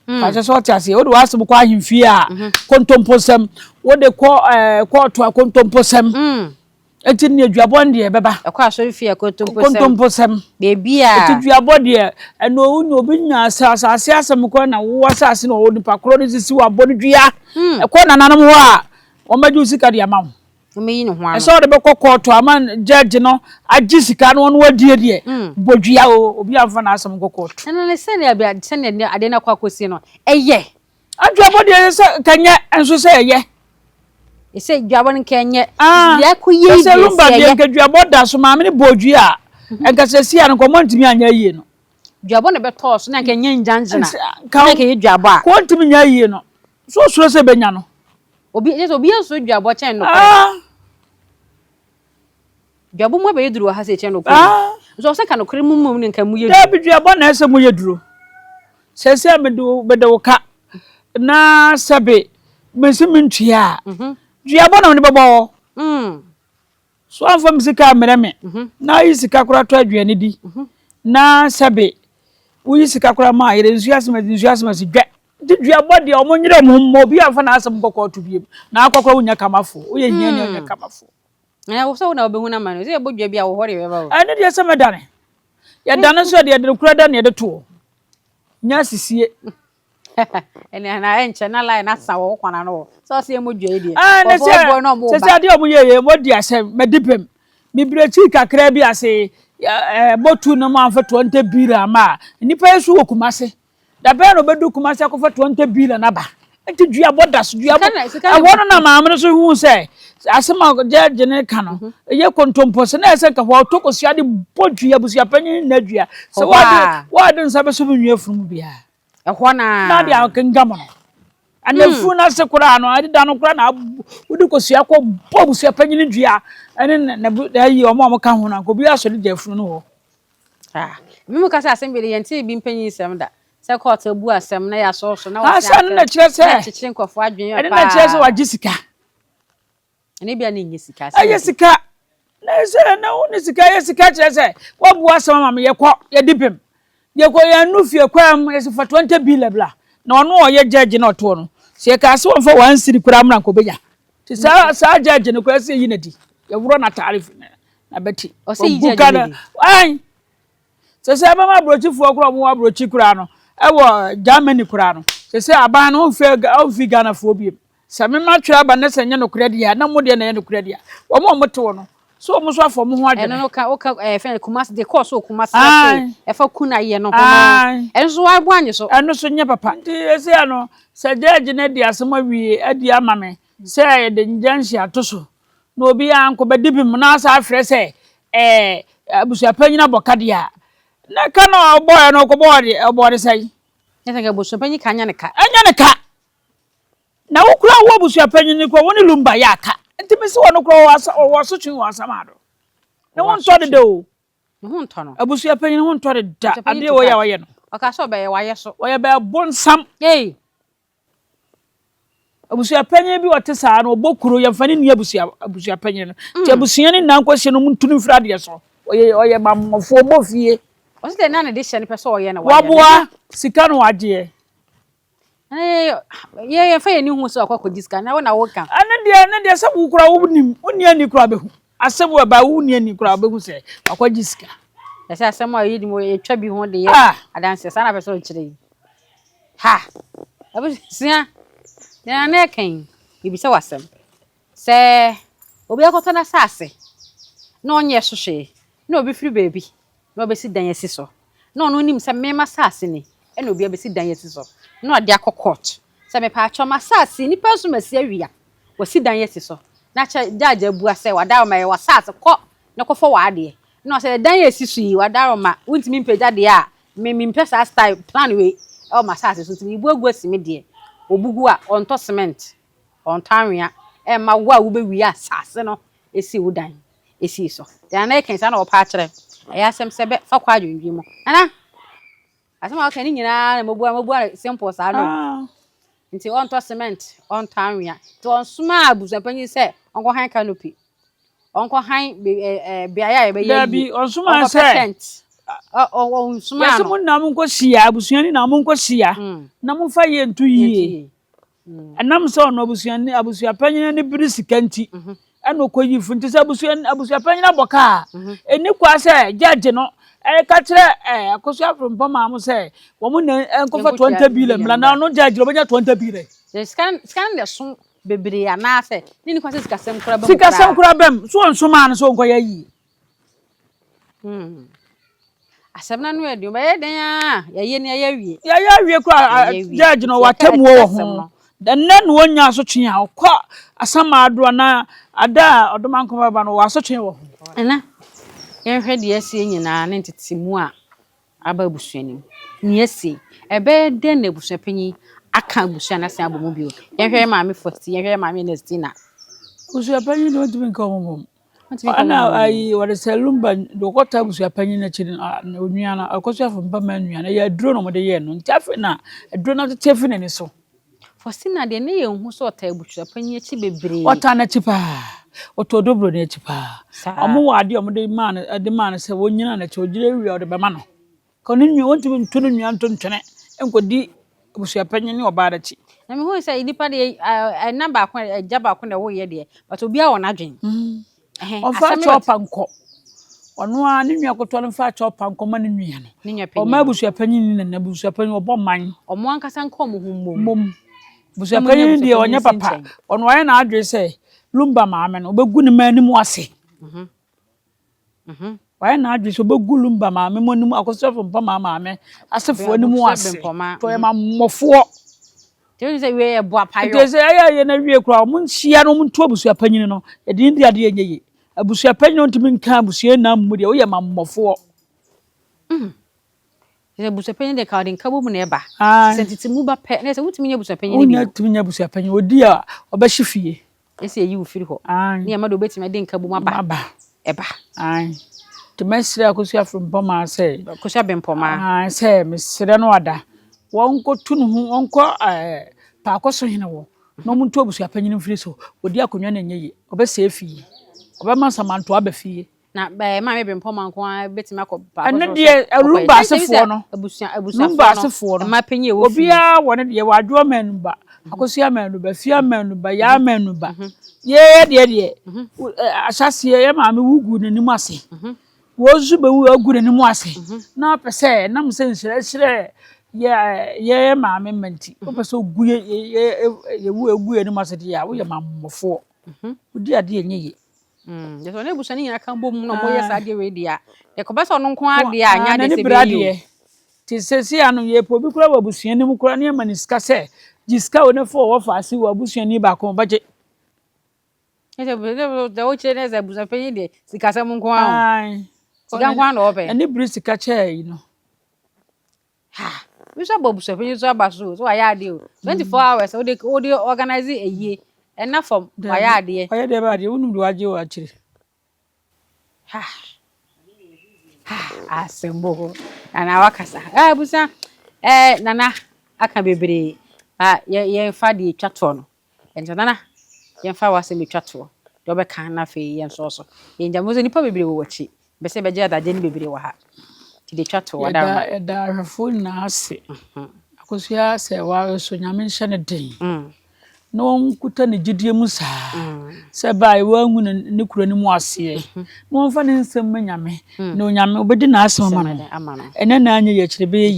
Akyɛ sɛ ɔte aseɛ, wode w'asɛm kɔ ahemfie a, kontomposɛm, wode kɔ kɔɔto a kontomposɛm. Nti ne duabɔ no deɛ ɛbɛba. Ɛkɔ asɔre fie a kontomposɛm. Kontomposɛm. Beebi a. Nti duabɔ deɛ, ɛno wonya obi nya asase asɛm kɔ na wo asase na ɔwɔ nipa korɔ no sisi wabɔ no dua. Ɛkɔ nananom hɔ a, wɔn bɛgye wo sika de ama wo. Wɔn bɛyi ne ho ano. Ɛsɛ ɔde bɛkɔ kɔɔto ama judge no agye sika no ɔno adie deɛ. Bɔ dua o, obi amfa n'asɛm nkɔ kɔɔto. Ɛno ne sɛnea sɛnea adeɛ no akɔ akɔsi no, ɛyɛ. Aduabɔ deɛ sɛ kanyɛ nso sɛ ɛyɛ. Sɛ duabɔ no nkɛnyɛ. Deɛ akɔ yie deɛ sɛ Lumba deɛ nka duabɔ da so maame ne bɔ dua a, nka sɛ si a no nkɔmɔ ntumi anyɛ yie no. Duabɔ na bɛtɔɔ so na nka nyɛ ngyangyina. Na nka yɛ duabɔ a. Kò ntumi nyɛ yie no. So osuro sɛ bɛnya no. Obi sɛ obi nso duabɔ kyɛn no kɔ. Duabɔ mu abɛyɛ duru wɔ ha sɛ kyɛn no kɔ. Nso ɔsɛ ka no kore mu mu ne nka mu yɛ duru. Dabi duabɔ na ɛsɛ mu yɛ duru. Sɛ sɛ mede mede wo ka na sɛbe mesi mentua a duabɔ na mede bɛbɔ wɔ. So amfa me sika ammrɛ me na ayi sika koraa tɔ aduane di na sɛbe woyi sika koraa ma ayere nsuo asɛm asi nsuo asɛm asi dwɛ. Nti duabɔ deɛ ɔmo nyere ɔmo ho mma obi amfa n'asɛm nkɔ kɔɔto biem na akɔ koraa wonya kamafo woyɛ hia ni wonya kamafo. Na wo sɛ wo na wobɛhu no ama no sɛ yɛbɔ dua bi a wɔ hɔ de bɛba o. Ɛno deɛ sɛ mɛdane yɛdane nso yɛde yɛde kora da ne yɛde toɔ nyɛ asisie. Ɛnɛ na ɛnkyɛ na line asa wɔ wo kwan ano hɔ sɛ ɔsɛ yɛmmɔ dua yi deɛ. Ɛɛ ne sɛ sɛ sɛ adeɛ a ɔmo yɛ yɛ mo di asɛm mɛdi pɛm mebire kakra bi ase ɛɛ motu no mo amfa 20 billion ama a nnipa yi so wɔ Kumase. Da bɛn na ɔbɛdu Kumasi akɔfa 20 billion aba? Nti duabɔ da so duabɔ. Ɛhɔ no na maame no so hu sɛ asɛm a gyɛgye no ka no ɛyɛ kontompo sɛ na ɛsɛ nka hɔ ɔtɔ kosua de bɔ dua abusuapanyin na dua sɛ wɔade wɔade nsa bɛsɔ mu nwi afunu mu biara. Ɛhɔ na na de akenkam no. Anafunu no ase koraa no, adeda no koraa na wode kosua kɔ bɔ abusua panyin dua ɛne n'ayi wɔn a wɔka ho no, anka obiara asɔre gya afunu no hɔ. Ah, ebi mu ka sɛ asɛm bi de yɛntee bi mpanyin nsɛm da. Sɛ kɔɔto abu asɛm na yɛasɔw so na Ah, wɔse sɛ ɛno na asɛm kyerɛ sɛ na ɛkyekyere nkurɔfoɔ adwene ɛno na kyerɛ sɛ paa. wagye sika. Ɛno ebia na ɛnyɛ sika asɛm Ɛyɛ bi. sika. Na sɛ na wo ne sika yɛ sika kyerɛ sɛ wabu asɛm ama me yɛkɔ yɛdi bem. Yɛkɔ yɛn nu fie kwan mu yɛsɛ fa 20 billion bla. Na ɔno a ɔyɛ judge na ɔtoɔ no sɛ yɛkaa sɛ wɔmfa one cedi koraa mmra nka ɔbɛnya. Nti saa saa judge no koraa sɛ yɛyi no adi. Yɛworɔ n'ataare fi n'abati. Ɔsɛ yi Wagu judge ka no no. di. Ae. Sɛ sɛ ɛbɛma aburokyifoɔ koraa ɔmo wɔ aburokyi koraa no ɛwɔ Germany koraa no sɛ sɛ aban no ɔmfi ɔmfi Ghanafoɔ biem. Sɛ me matwerɛ aba na sɛ ɛnyɛ nokorɛ deɛ a na mo deɛ na ɛyɛ nokorɛ deɛ a wɔn a wɔte hɔ no so wɔn nso afa wɔn ho Ɛno adwene. no ka woka ɛɛ fɛn Kumasi de kɔɔ so wɔ Kumasi ase Ae. ɛfa kuna yɛ no ho no Ae. ɛno nso wabɔ anyi so. Ɛno nso nyɛ papa. Nti ɛsɛ no sɛ judge no adi asɛm awie adi ama me sɛ yɛde injunction ato so na obiara nkɔbɛdi bi mu na asa afrɛ sɛ ɛɛ abusuapanyin abɔ ka deɛ a na ka no a ɔbɔɔɛ no ɔkɔbɔɔ de ɔbɔɔ de sɛn. Nyɛ sɛ nka abusuapanyin ka nyɛ ne ka. Ɛnyɛ ne ka. Na wo koraa wo abusuapanyin no koraa wo ne Lumba yɛ aka. Nti mese wɔn koraa ɔwɔ asa ɔwɔ asotwe wɔ asamado. Ne ho ntɔ deda o. Ne ho ntɔ no. Abusuapanyin ho ntɔ deda. Abusuapanyin Adeɛ to wɔ yɛ a ka. ɔyɛ no. Ɔka sɛ ɔbɛyɛ wayɛ so. Ɔyɛ bɛɛ bonsam. Ei. Abusuapanyin bi ɔte saa no ɔbɔ kuro yɛmfa ne nni abusua abusuapanyin no. Nti abusua no nyinaa nkɔhyia no ɔmo ntu no mfiri adeɛ so. Ɔyɛ ɔyɛ mammɔfoɔ ɔbɔ fie. Ɔsɛ dɛ na ne de hyɛ no pɛ sɛ ɔyɛ na wayɛ. Waboa sika no wagyeɛ. Yɛ yɛmfa yɛn ani hu sɛ ɔkɔ akɔgye sika na wo na woka. Ɛno deɛ ɛno deɛ sɛ wo koraa wonim wonni ani koraa bɛhu. Asɛm wɔ ɛba wonni ani koraa bɛhu sɛ wakɔgye sika. Ɛsɛ asɛm a yɛdi mu yɛtwa bi ho de yɛ Ah. adanseɛ saa na pɛ sɛ ɔkyerɛ yi. Ha! Abusua, deɛ na ɛka yi, bibisa w'asɛm. Sɛ obi akɔtɔ n'asase na ɔnyɛ so hwee na obi firi baabi na ɔbɛsi dan asi so na ɔno nim sɛ mema asase ni ɛna obi abɛsi dan asi so na ɔde akɔ court sɛ mepaakyɛw m'asase nipa nso masi awia wɔsi dan asi so na kyɛ judge abua sɛ wadaroma yɛ w'asase kɔ na kɔfɔ w'adeɛ na ɔsɛ dan yɛ esi so yi wadaroma wontumi mpagya deɛ a me mempɛ saa style plan wei ɛwɔ m'asase so nti mebu agu asi me deɛ obugu a ɔntɔ cement ɔntɔ anwea ɛmma wo a wobɛwie asase no esi wo dan esi so deɛ na ɛka saa na ɔpa akyerɛ ɛyɛ asɛm sɛ bɛ fa kɔ adwendwen mu nana asɛm a ɔka ne nyinaa na mobua mobua simple saa no Ah. nti ɔntɔ cement ɔntɔ anwea nti ɔnsoma abusuapanyin sɛ ɔnkɔ han canopy ɔnkɔ han be ɛ ɛ beaeɛ a yɛbɛyɛ Dabi yie ɔnsoma ɔnkɔpɛ sɛ tent ɔ ɔ ɔnsoma yɛsɛ no mo nyinaa monkɔ hyia abusua no nyinaa monkɔ hyia na momfa yɛ nto yie. Ɛnam sɛ ɔno abusuani abusuapanyin ani bere sika nti ɛna ɔkɔyi fo nti sɛ abusua abusuapanyin abɔ kaa ɛni kwa sɛ judge no ɛka kyerɛ ɛɛ Akosua Frimpong maa mo sɛ wɔn na nkɔfa Yɛnkɔtua 20 billion mmra na ɔno judge no ɔbɛnya 20 billion. Sɛ sika sika no na ɛso bebree anaasɛ ne ni kwan sɛ sikasɛm koraa bɛ mu Sikasɛm koraa bɛm so ɔnsomaa no sɛ ɔnkɔyɛ yie. Asɛm no ano yɛ den bɛyɛ den a yɛyɛ ni yɛyɛ awie. Yɛyɛ awie koraa Yɛyɛ awie. judge no Nti yɛka watemmuo wɔ ɛkyerɛ asɛm ho. no. Ɛnnɛ na wɔnya asotwe a ɔkɔ asamado anaa ada a ɔdomankoma bɛba no wɔ asotwe wɔ ho. Ɛna yɛnhwɛ deɛ asie nyinaa ne ntetemu a aba abusua no mu. Nea asie ɛbɛyɛ dɛn na abusuapanyin aka abusua no asan abɔ mu bio. Yɛnhwɛ yɛn maame Faustina, yɛnhwɛ yɛn maame Ernestina. Abusuapanyin deɛ ɔntumi nka wɔn mmom. Ɔntumi nka Ɛna wɔn mmom. ayi wɔde sɛ Lumba deɛ ɔkɔta abusuapanyin n'akyi no onua no Akosua Frimpong nua no ɛyɛ aduro na wɔde yɛɛ no nti afei na aduro no atete afi n'ani so. Faustina deɛ ne yɛn hu sɛ ɔta abusuapanyin akyi bebree. Ɔtaa n'akyi paa. Ɔtɔ dobro n'akyi paa. Saa. Ɔmo wɔ adeɛ a ɔmo de maa no ɛde maa no sɛ wɔnyina n'akyi ogyina wie a ɔde bɛma no. Ka ne nua wɔntumi nto ne nua nto ntwene nkɔdi abusuapanyin ne ɔbaa n'akyi. Na mehu sɛ nipa deɛ ɛna baako agya baako na ɛwɔ yɛ deɛ but obiara wɔ n'adwene. Ɛhɛn, Ɔmfa asɛm no akyɛw pa nkɔ. Ɔno ara ne nua ketewa no mfa akyɛw pa nkɔ ma ne nua no. Ne nua panyin. Ɔma abusuapanyin ne nana abusuapanyin ɔbɔ man. Ɔmo ankasa nka ɔmo ho mmom. Mmom. Abusuapanyin deɛ ɔnyɛ papa. Ɔno wayɛ n'adwene sɛ Lumba maame no ɔbɛgu ne mma anim ase. Wayɛ n'adwene sɛ ɔbɛgu Lumba maame mu anim Akosua Frimpong maame asefoɔ anim ase. Bempɔma. Nti ɔyɛ mammɔfoɔ. Nti wohu sɛ wei yɛ boapayɔ. Nti sɛ ɛyɛ yɛ na wie koraa ɔmo nhyia na ɔmo nto abusuapanyin no yɛde ne di adeɛ nyɛ yie. Abusuapanyin a ɔntumi nka abusua nyinaa mu deɛ woyɛ mammɔfoɔ. Sɛ abusuapanyin deɛ ka ɔde nkabom na ɛba. Ae. Sɛ ntetemu ba pɛ na sɛ wontumi nyɛ abusuapanyin no Wonya bio. tumi nyɛ abusuapanyin. Odi a ɔbɛhye fie. Ɛsɛ yɛyi wo firi hɔ. Ae. Ne yɛma deɛ obetumi de nkabom aba. Aba. Ɛba. Ae. Nti mɛsrɛ Akosua Frimpɔmaa sɛ. Akosua Bempɔmaa. Ae sɛ mesrɛ no ada. Wɔnkɔtu ne ho wɔnkɔ ɛɛ Paako so hene hɔ na wɔntu abusuapanyin mfiri so. Odi akonnwa no ɛnyɛ yie. Ɔbɛsɛe fie. Ɔbɛma nsamantoa aba fie. Na bɛɛ maame Bempɔmaa nko ara bɛtumi akɔ Paako Ɛno so deɛ sɛ ɔkɔyɛ. Lumba Sɛ nkyɛ bi sɛ asefoɔ no. abusua Lumba abusuafoɔ no asefoɔ no. mmaa panyin a ɛwɔ fie. Obiara wɔ ne deɛ wɔ Adwoa Manu ba, Akosua Manu ba, Fia Manu ba, Yaa Manu ba. Yɛyɛ deɛ deɛ ahyɛaseɛ yɛ maame wu guu n'anim ase. Wɔn nso bɛwu agu n'anim ase. Na ɔpɛ sɛ ɛnam sɛ nhyerɛhyerɛ yɛ yɛ maame mma nti, wopɛ sɛ ogu yɛ yɛ yɛwu egu yɛn anim ase deɛ a woyɛ mammɔfoɔ. Wodi adeɛ ɛnyɛ yie. Mm, sɛ ɔne abusua no nyinaa ka bom na ɔmoyɛ saa adeɛ wei deɛ a, ɛkɔba sɛ ɔno nko ara deɛ a, nyɛ adeɛ N'ani sɛ bere ɛbɛyɛ yie o. adeɛ. Nti seesei ano yɛpɛ obi koraa wɔ abusua no mu koraa ne yɛma no sika sɛ gye sika o ne fa wɔ faase wɔ abusuani baako ɔbɛgye. Ɛsɛ deɛ wokyerɛ ne sɛ abusuapanyin deɛ sikasɛm nko ara o. Ae. Sika nko ara na ɔpɛ. N'ani bere sika kyɛɛ yi no. Ha! Bi nso abɔ abusuapanyin nso aba so o, sɛ wayɛ adeɛ o. 24 hours wode wode organize ayie, ɛnna fam, wayɛ adeɛ. Wayɛ deɛ bɛyɛ adeɛ, wonim deɛ wagye wɔ akyire. Ha! Ha! Asɛm o. Nana wakasa. Ah, abusua, eh, Nana aka bebree. Ah, yɛ yɛmfa deɛ etwa toɔ no. Ɛnti Nana, yɛmfa w'asɛm etwa toɔ. Deɛ ɔbɛka na afei yɛnsɔɔ so. Yɛngya mo sɛ nnipa bebree wɔ w'akyi. Mpɛ sɛ yɛbɛgye adagye no bebree wɔ ha. Nti deɛ etwa toɔ, Yɛda Adaroma. yɛda ahwɛfoɔ nyinaa ase. Akosua sɛ ware so Nyame nhyɛ no den. Na ɔnkuta ne gyidie mu saa. Sɛ ɛbɛa a wangu ne ne kuro no mu aseɛ. Na ɔmfa ne nsɛm ma Nyame. Na Onyame ɔbɛdi n'asɛm ama no. Ɛnɛ na anyɛ yie akyire ɛbɛyɛ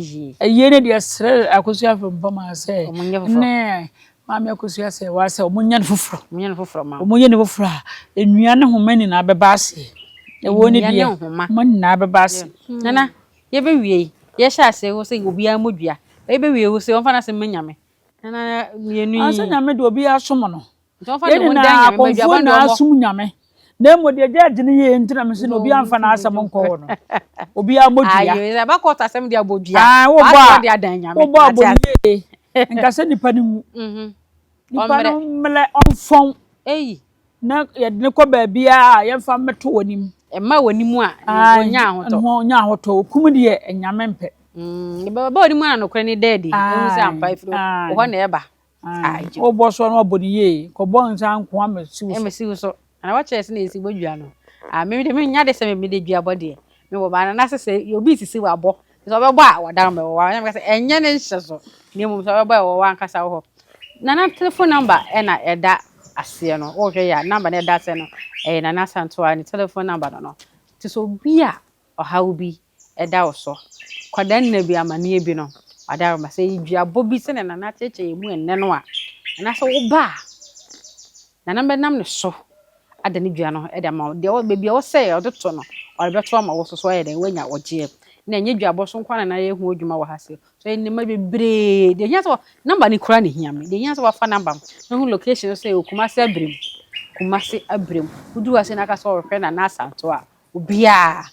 yie. Ayie no deɛ srɛ Akosua Frimpong sɛ ne Maame Akosua sɛ waa sɛ wɔnyɛ no foforɔ. Wɔnyɛ no foforɔ ma wo. Wɔyɛ no foforɔ a, nnua ne nhoma nyinaa bɛba aseɛ. Ɛwɔ ne Nnua ne deɛ, nhoma. nhoma nyinaa bɛba aseɛ. Nana, yɛbɛwie yi, yɛhyɛ aseɛ wo sɛ obiara mmɔ dua. Yɛbɛwie wo sɛ ɔmfa n'asɛm mma Nyame. Nana, mmienu yi. Ansa Nyame deɛ obiara som no. Nti ɔmfa Yɛn ne ho ndan nyinaa Nyame ma akɔmfoɔ aduaba deɛ nyinaa ɔmmɔ. som Nyame. Na mmom deɛ gyɛɛgye no yɛɛ nti na mese no obiara mfa n'asɛm nkɔ hɔ no. Obiara mmɔ dua. Ayo, sɛ ɛba kɔɔto asɛm deɛ abɔ dua. Ah, wobɔ W'asɛm a, deɛ adan Nyame. wobɔ a Mate bɔ no ase. yie. Nka sɛ nipa no nwu. Nipa no Ɔmmerɛ. mmerɛ ɔmfɔn. Ei. Na yɛde no kɔ baabiara a yɛmfa mmɛto w'anim. Ɛmma w'anim a, Ae, ɔnya ahotɔ. Ɔnya ahotɔ. Okum deɛ Nyame mpɛ. Mm, ɛbɛba w'anim a na nokorɛ no da adi. Ɛhu sɛ ampa ɛfiri wo hɔ na ɛba. Ae, wobɔ so a na wabɔ no yie. Kɔbɔ nsa nko ara mmɛsi wo so. Mmɛsi wo so. Ana wakyerɛ sɛ na yɛsi bɔ dua no. Ah, me de menya de sɛ me de dua bɔ deɛ. Me wɔ ba na sɛ sɛ obi sisi wabɔ. Sɛ ɔbɛbɔ a wɔdan bɛwɔ wa. Ɔnyɛ sɛ ɛnyɛ ne nhyɛ so. Na mmom sɛ ɔbɛbɔ ɛwɔ wankasa wɔ hɔ. Nana telephone number ɛna ɛda aseɛ no. Wohwɛ yɛ a number na ɛda aseɛ no ɛyɛ Nana Asantewaa ne telephone number no no. Nti sɛ obi a ɔhaw bi ɛda wo so, kwadaa nna bi amanneɛ bi no, wadaroma sɛ ɛyɛ duabɔ bi sɛdeɛ Nana akyerɛkyerɛ yɛn mu ɛnnɛ no a, anaasɛ woba a, Nana bɛnam ne so ada ne dua no de ama wo. Deɛ baabi a ɔsɛ ɔde to no, ɔde bɛto ama wo so so ayɛ dɛn woanya ɔgyeɛ. Na ɛnyɛ duabɔ so nko ara na Nana yɛ ho adwuma wɔ ha sei. So ɛyɛ nneɛma bebree. Deɛ ɛhia sɛ number no koraa na ɛhia me. Deɛ ɛhia sɛ wafa number no, na hu location no sɛ ɛwɔ Kumasi Abirem. Kumasi Abirem. Woduru ha sei na aka sɛ ɔrehwɛ Nana Asantewaa a, obiara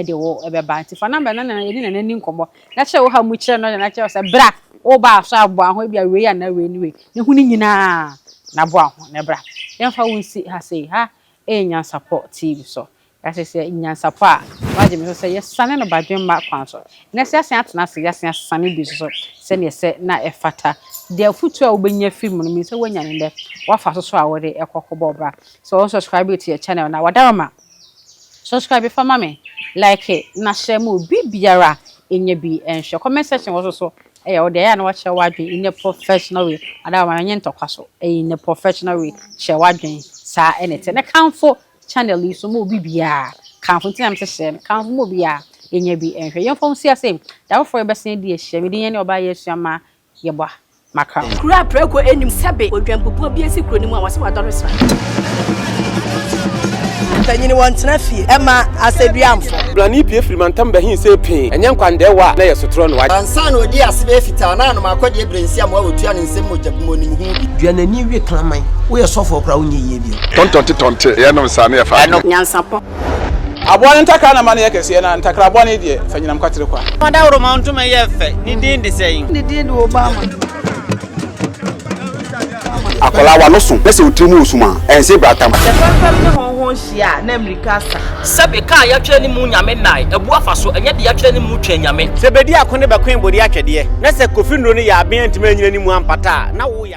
de wo bɛba. Nti fa number no na yɛne Nana nni nkɔmmɔ. Na kyerɛ wo haw mu kyerɛ no na kyerɛ wo sɛ bra, woba a so aboa ho ebia wei anaa wei ne wei. Ne hu ne nyinaa na boa ho na bra. Yɛmfa wo nsi ha sei. Ha ɛyɛ Nyansapɔ TV so. Yɛase sɛ nyansapɔ a wagye me so sɛ yɛsane no badwemma kwan so. Nnɛ sɛ yɛasan atena ase, yɛasan asane bi nso so sɛdeɛ ɛsɛ na ɛfata. Deɛ afotuo a wobɛnya firi mu no, menim sɛ woanya no nnɛ, woafa so so a wode ɛkɔ kɔbɔ bra. Sɛ wo subscribe to yɛ channel na wadaroma, subscribe fa ma me, like na share ma obi biara ɛnya bi nhwɛ. Comment section wɔ so so ɛyɛ wo deɛ ɛyɛ a na wakyerɛ w'adwene in a professional way. Wadaroma ɛnyɛ ntɔkwa so, ɛyɛ in a professional way. Kyerɛ w'adwene saa ɛna ɛteɛ. Na kamfo channel yi so ma obi biara. Kamfo nti na mese hyɛ no. Kamfo ma obiara ɛnya bi nhwɛ. Yɛmfa wo nsi ase. Da foforɔ yɛbɛsan adi ahyia. Me din yɛ ne ɔbaa yɛ asua ma yɛbɔ makra. Kuro a prɛko nnim sɛbe odwanbubuo bi asi kuro no mu a wɔse wadɔre sra. Mpanyini wɔntena fie ɛma asɛduamfo. Brane pue firi mantam bɛhe sɛ pee, ɛnyɛ nkwandɛɛwa a na ɛyɛ sotorɔ no. Ansa na ɔdii ase bɛyɛ fitaa na anom akɔdeɛ berɛ nsi amoa wɔtua ne nsam mogya bi mu ɔnim ho bi. Dua n'ani we kraman. Woyɛ sɔfoɔ koraa wonyɛ yie bio. Tɔntɔnte tɔnte yɛnom saa na yɛfa. Nyansapɔ. Aboa no ntakra na ma no yɛ kɛseɛ na ntakra bɔne deɛ fa nyinam kwatere kwa. Ɔdawuroma ntoma yɛ fɛ, ne din de sɛn? Ne din de Obama. Akwadaa w'ano so na sɛ wo tiri mu resum a, ɛnse bratam. Sɛ fɛmfɛm ne hɔnhɔn hyia a, na mmirika asa. Sɛbe kaa yɛatwerɛ ne mu Nyame nnae, abu afa so, ɛnyɛ deɛ yɛatwerɛ ne mu Twɛn Nyame. Sɛ bedi ako ne bɛkoe bode atwɛdeɛ, na sɛ Kofi nnuro no yɛ aben antumi anyina ne mu ampata a, na wo ya.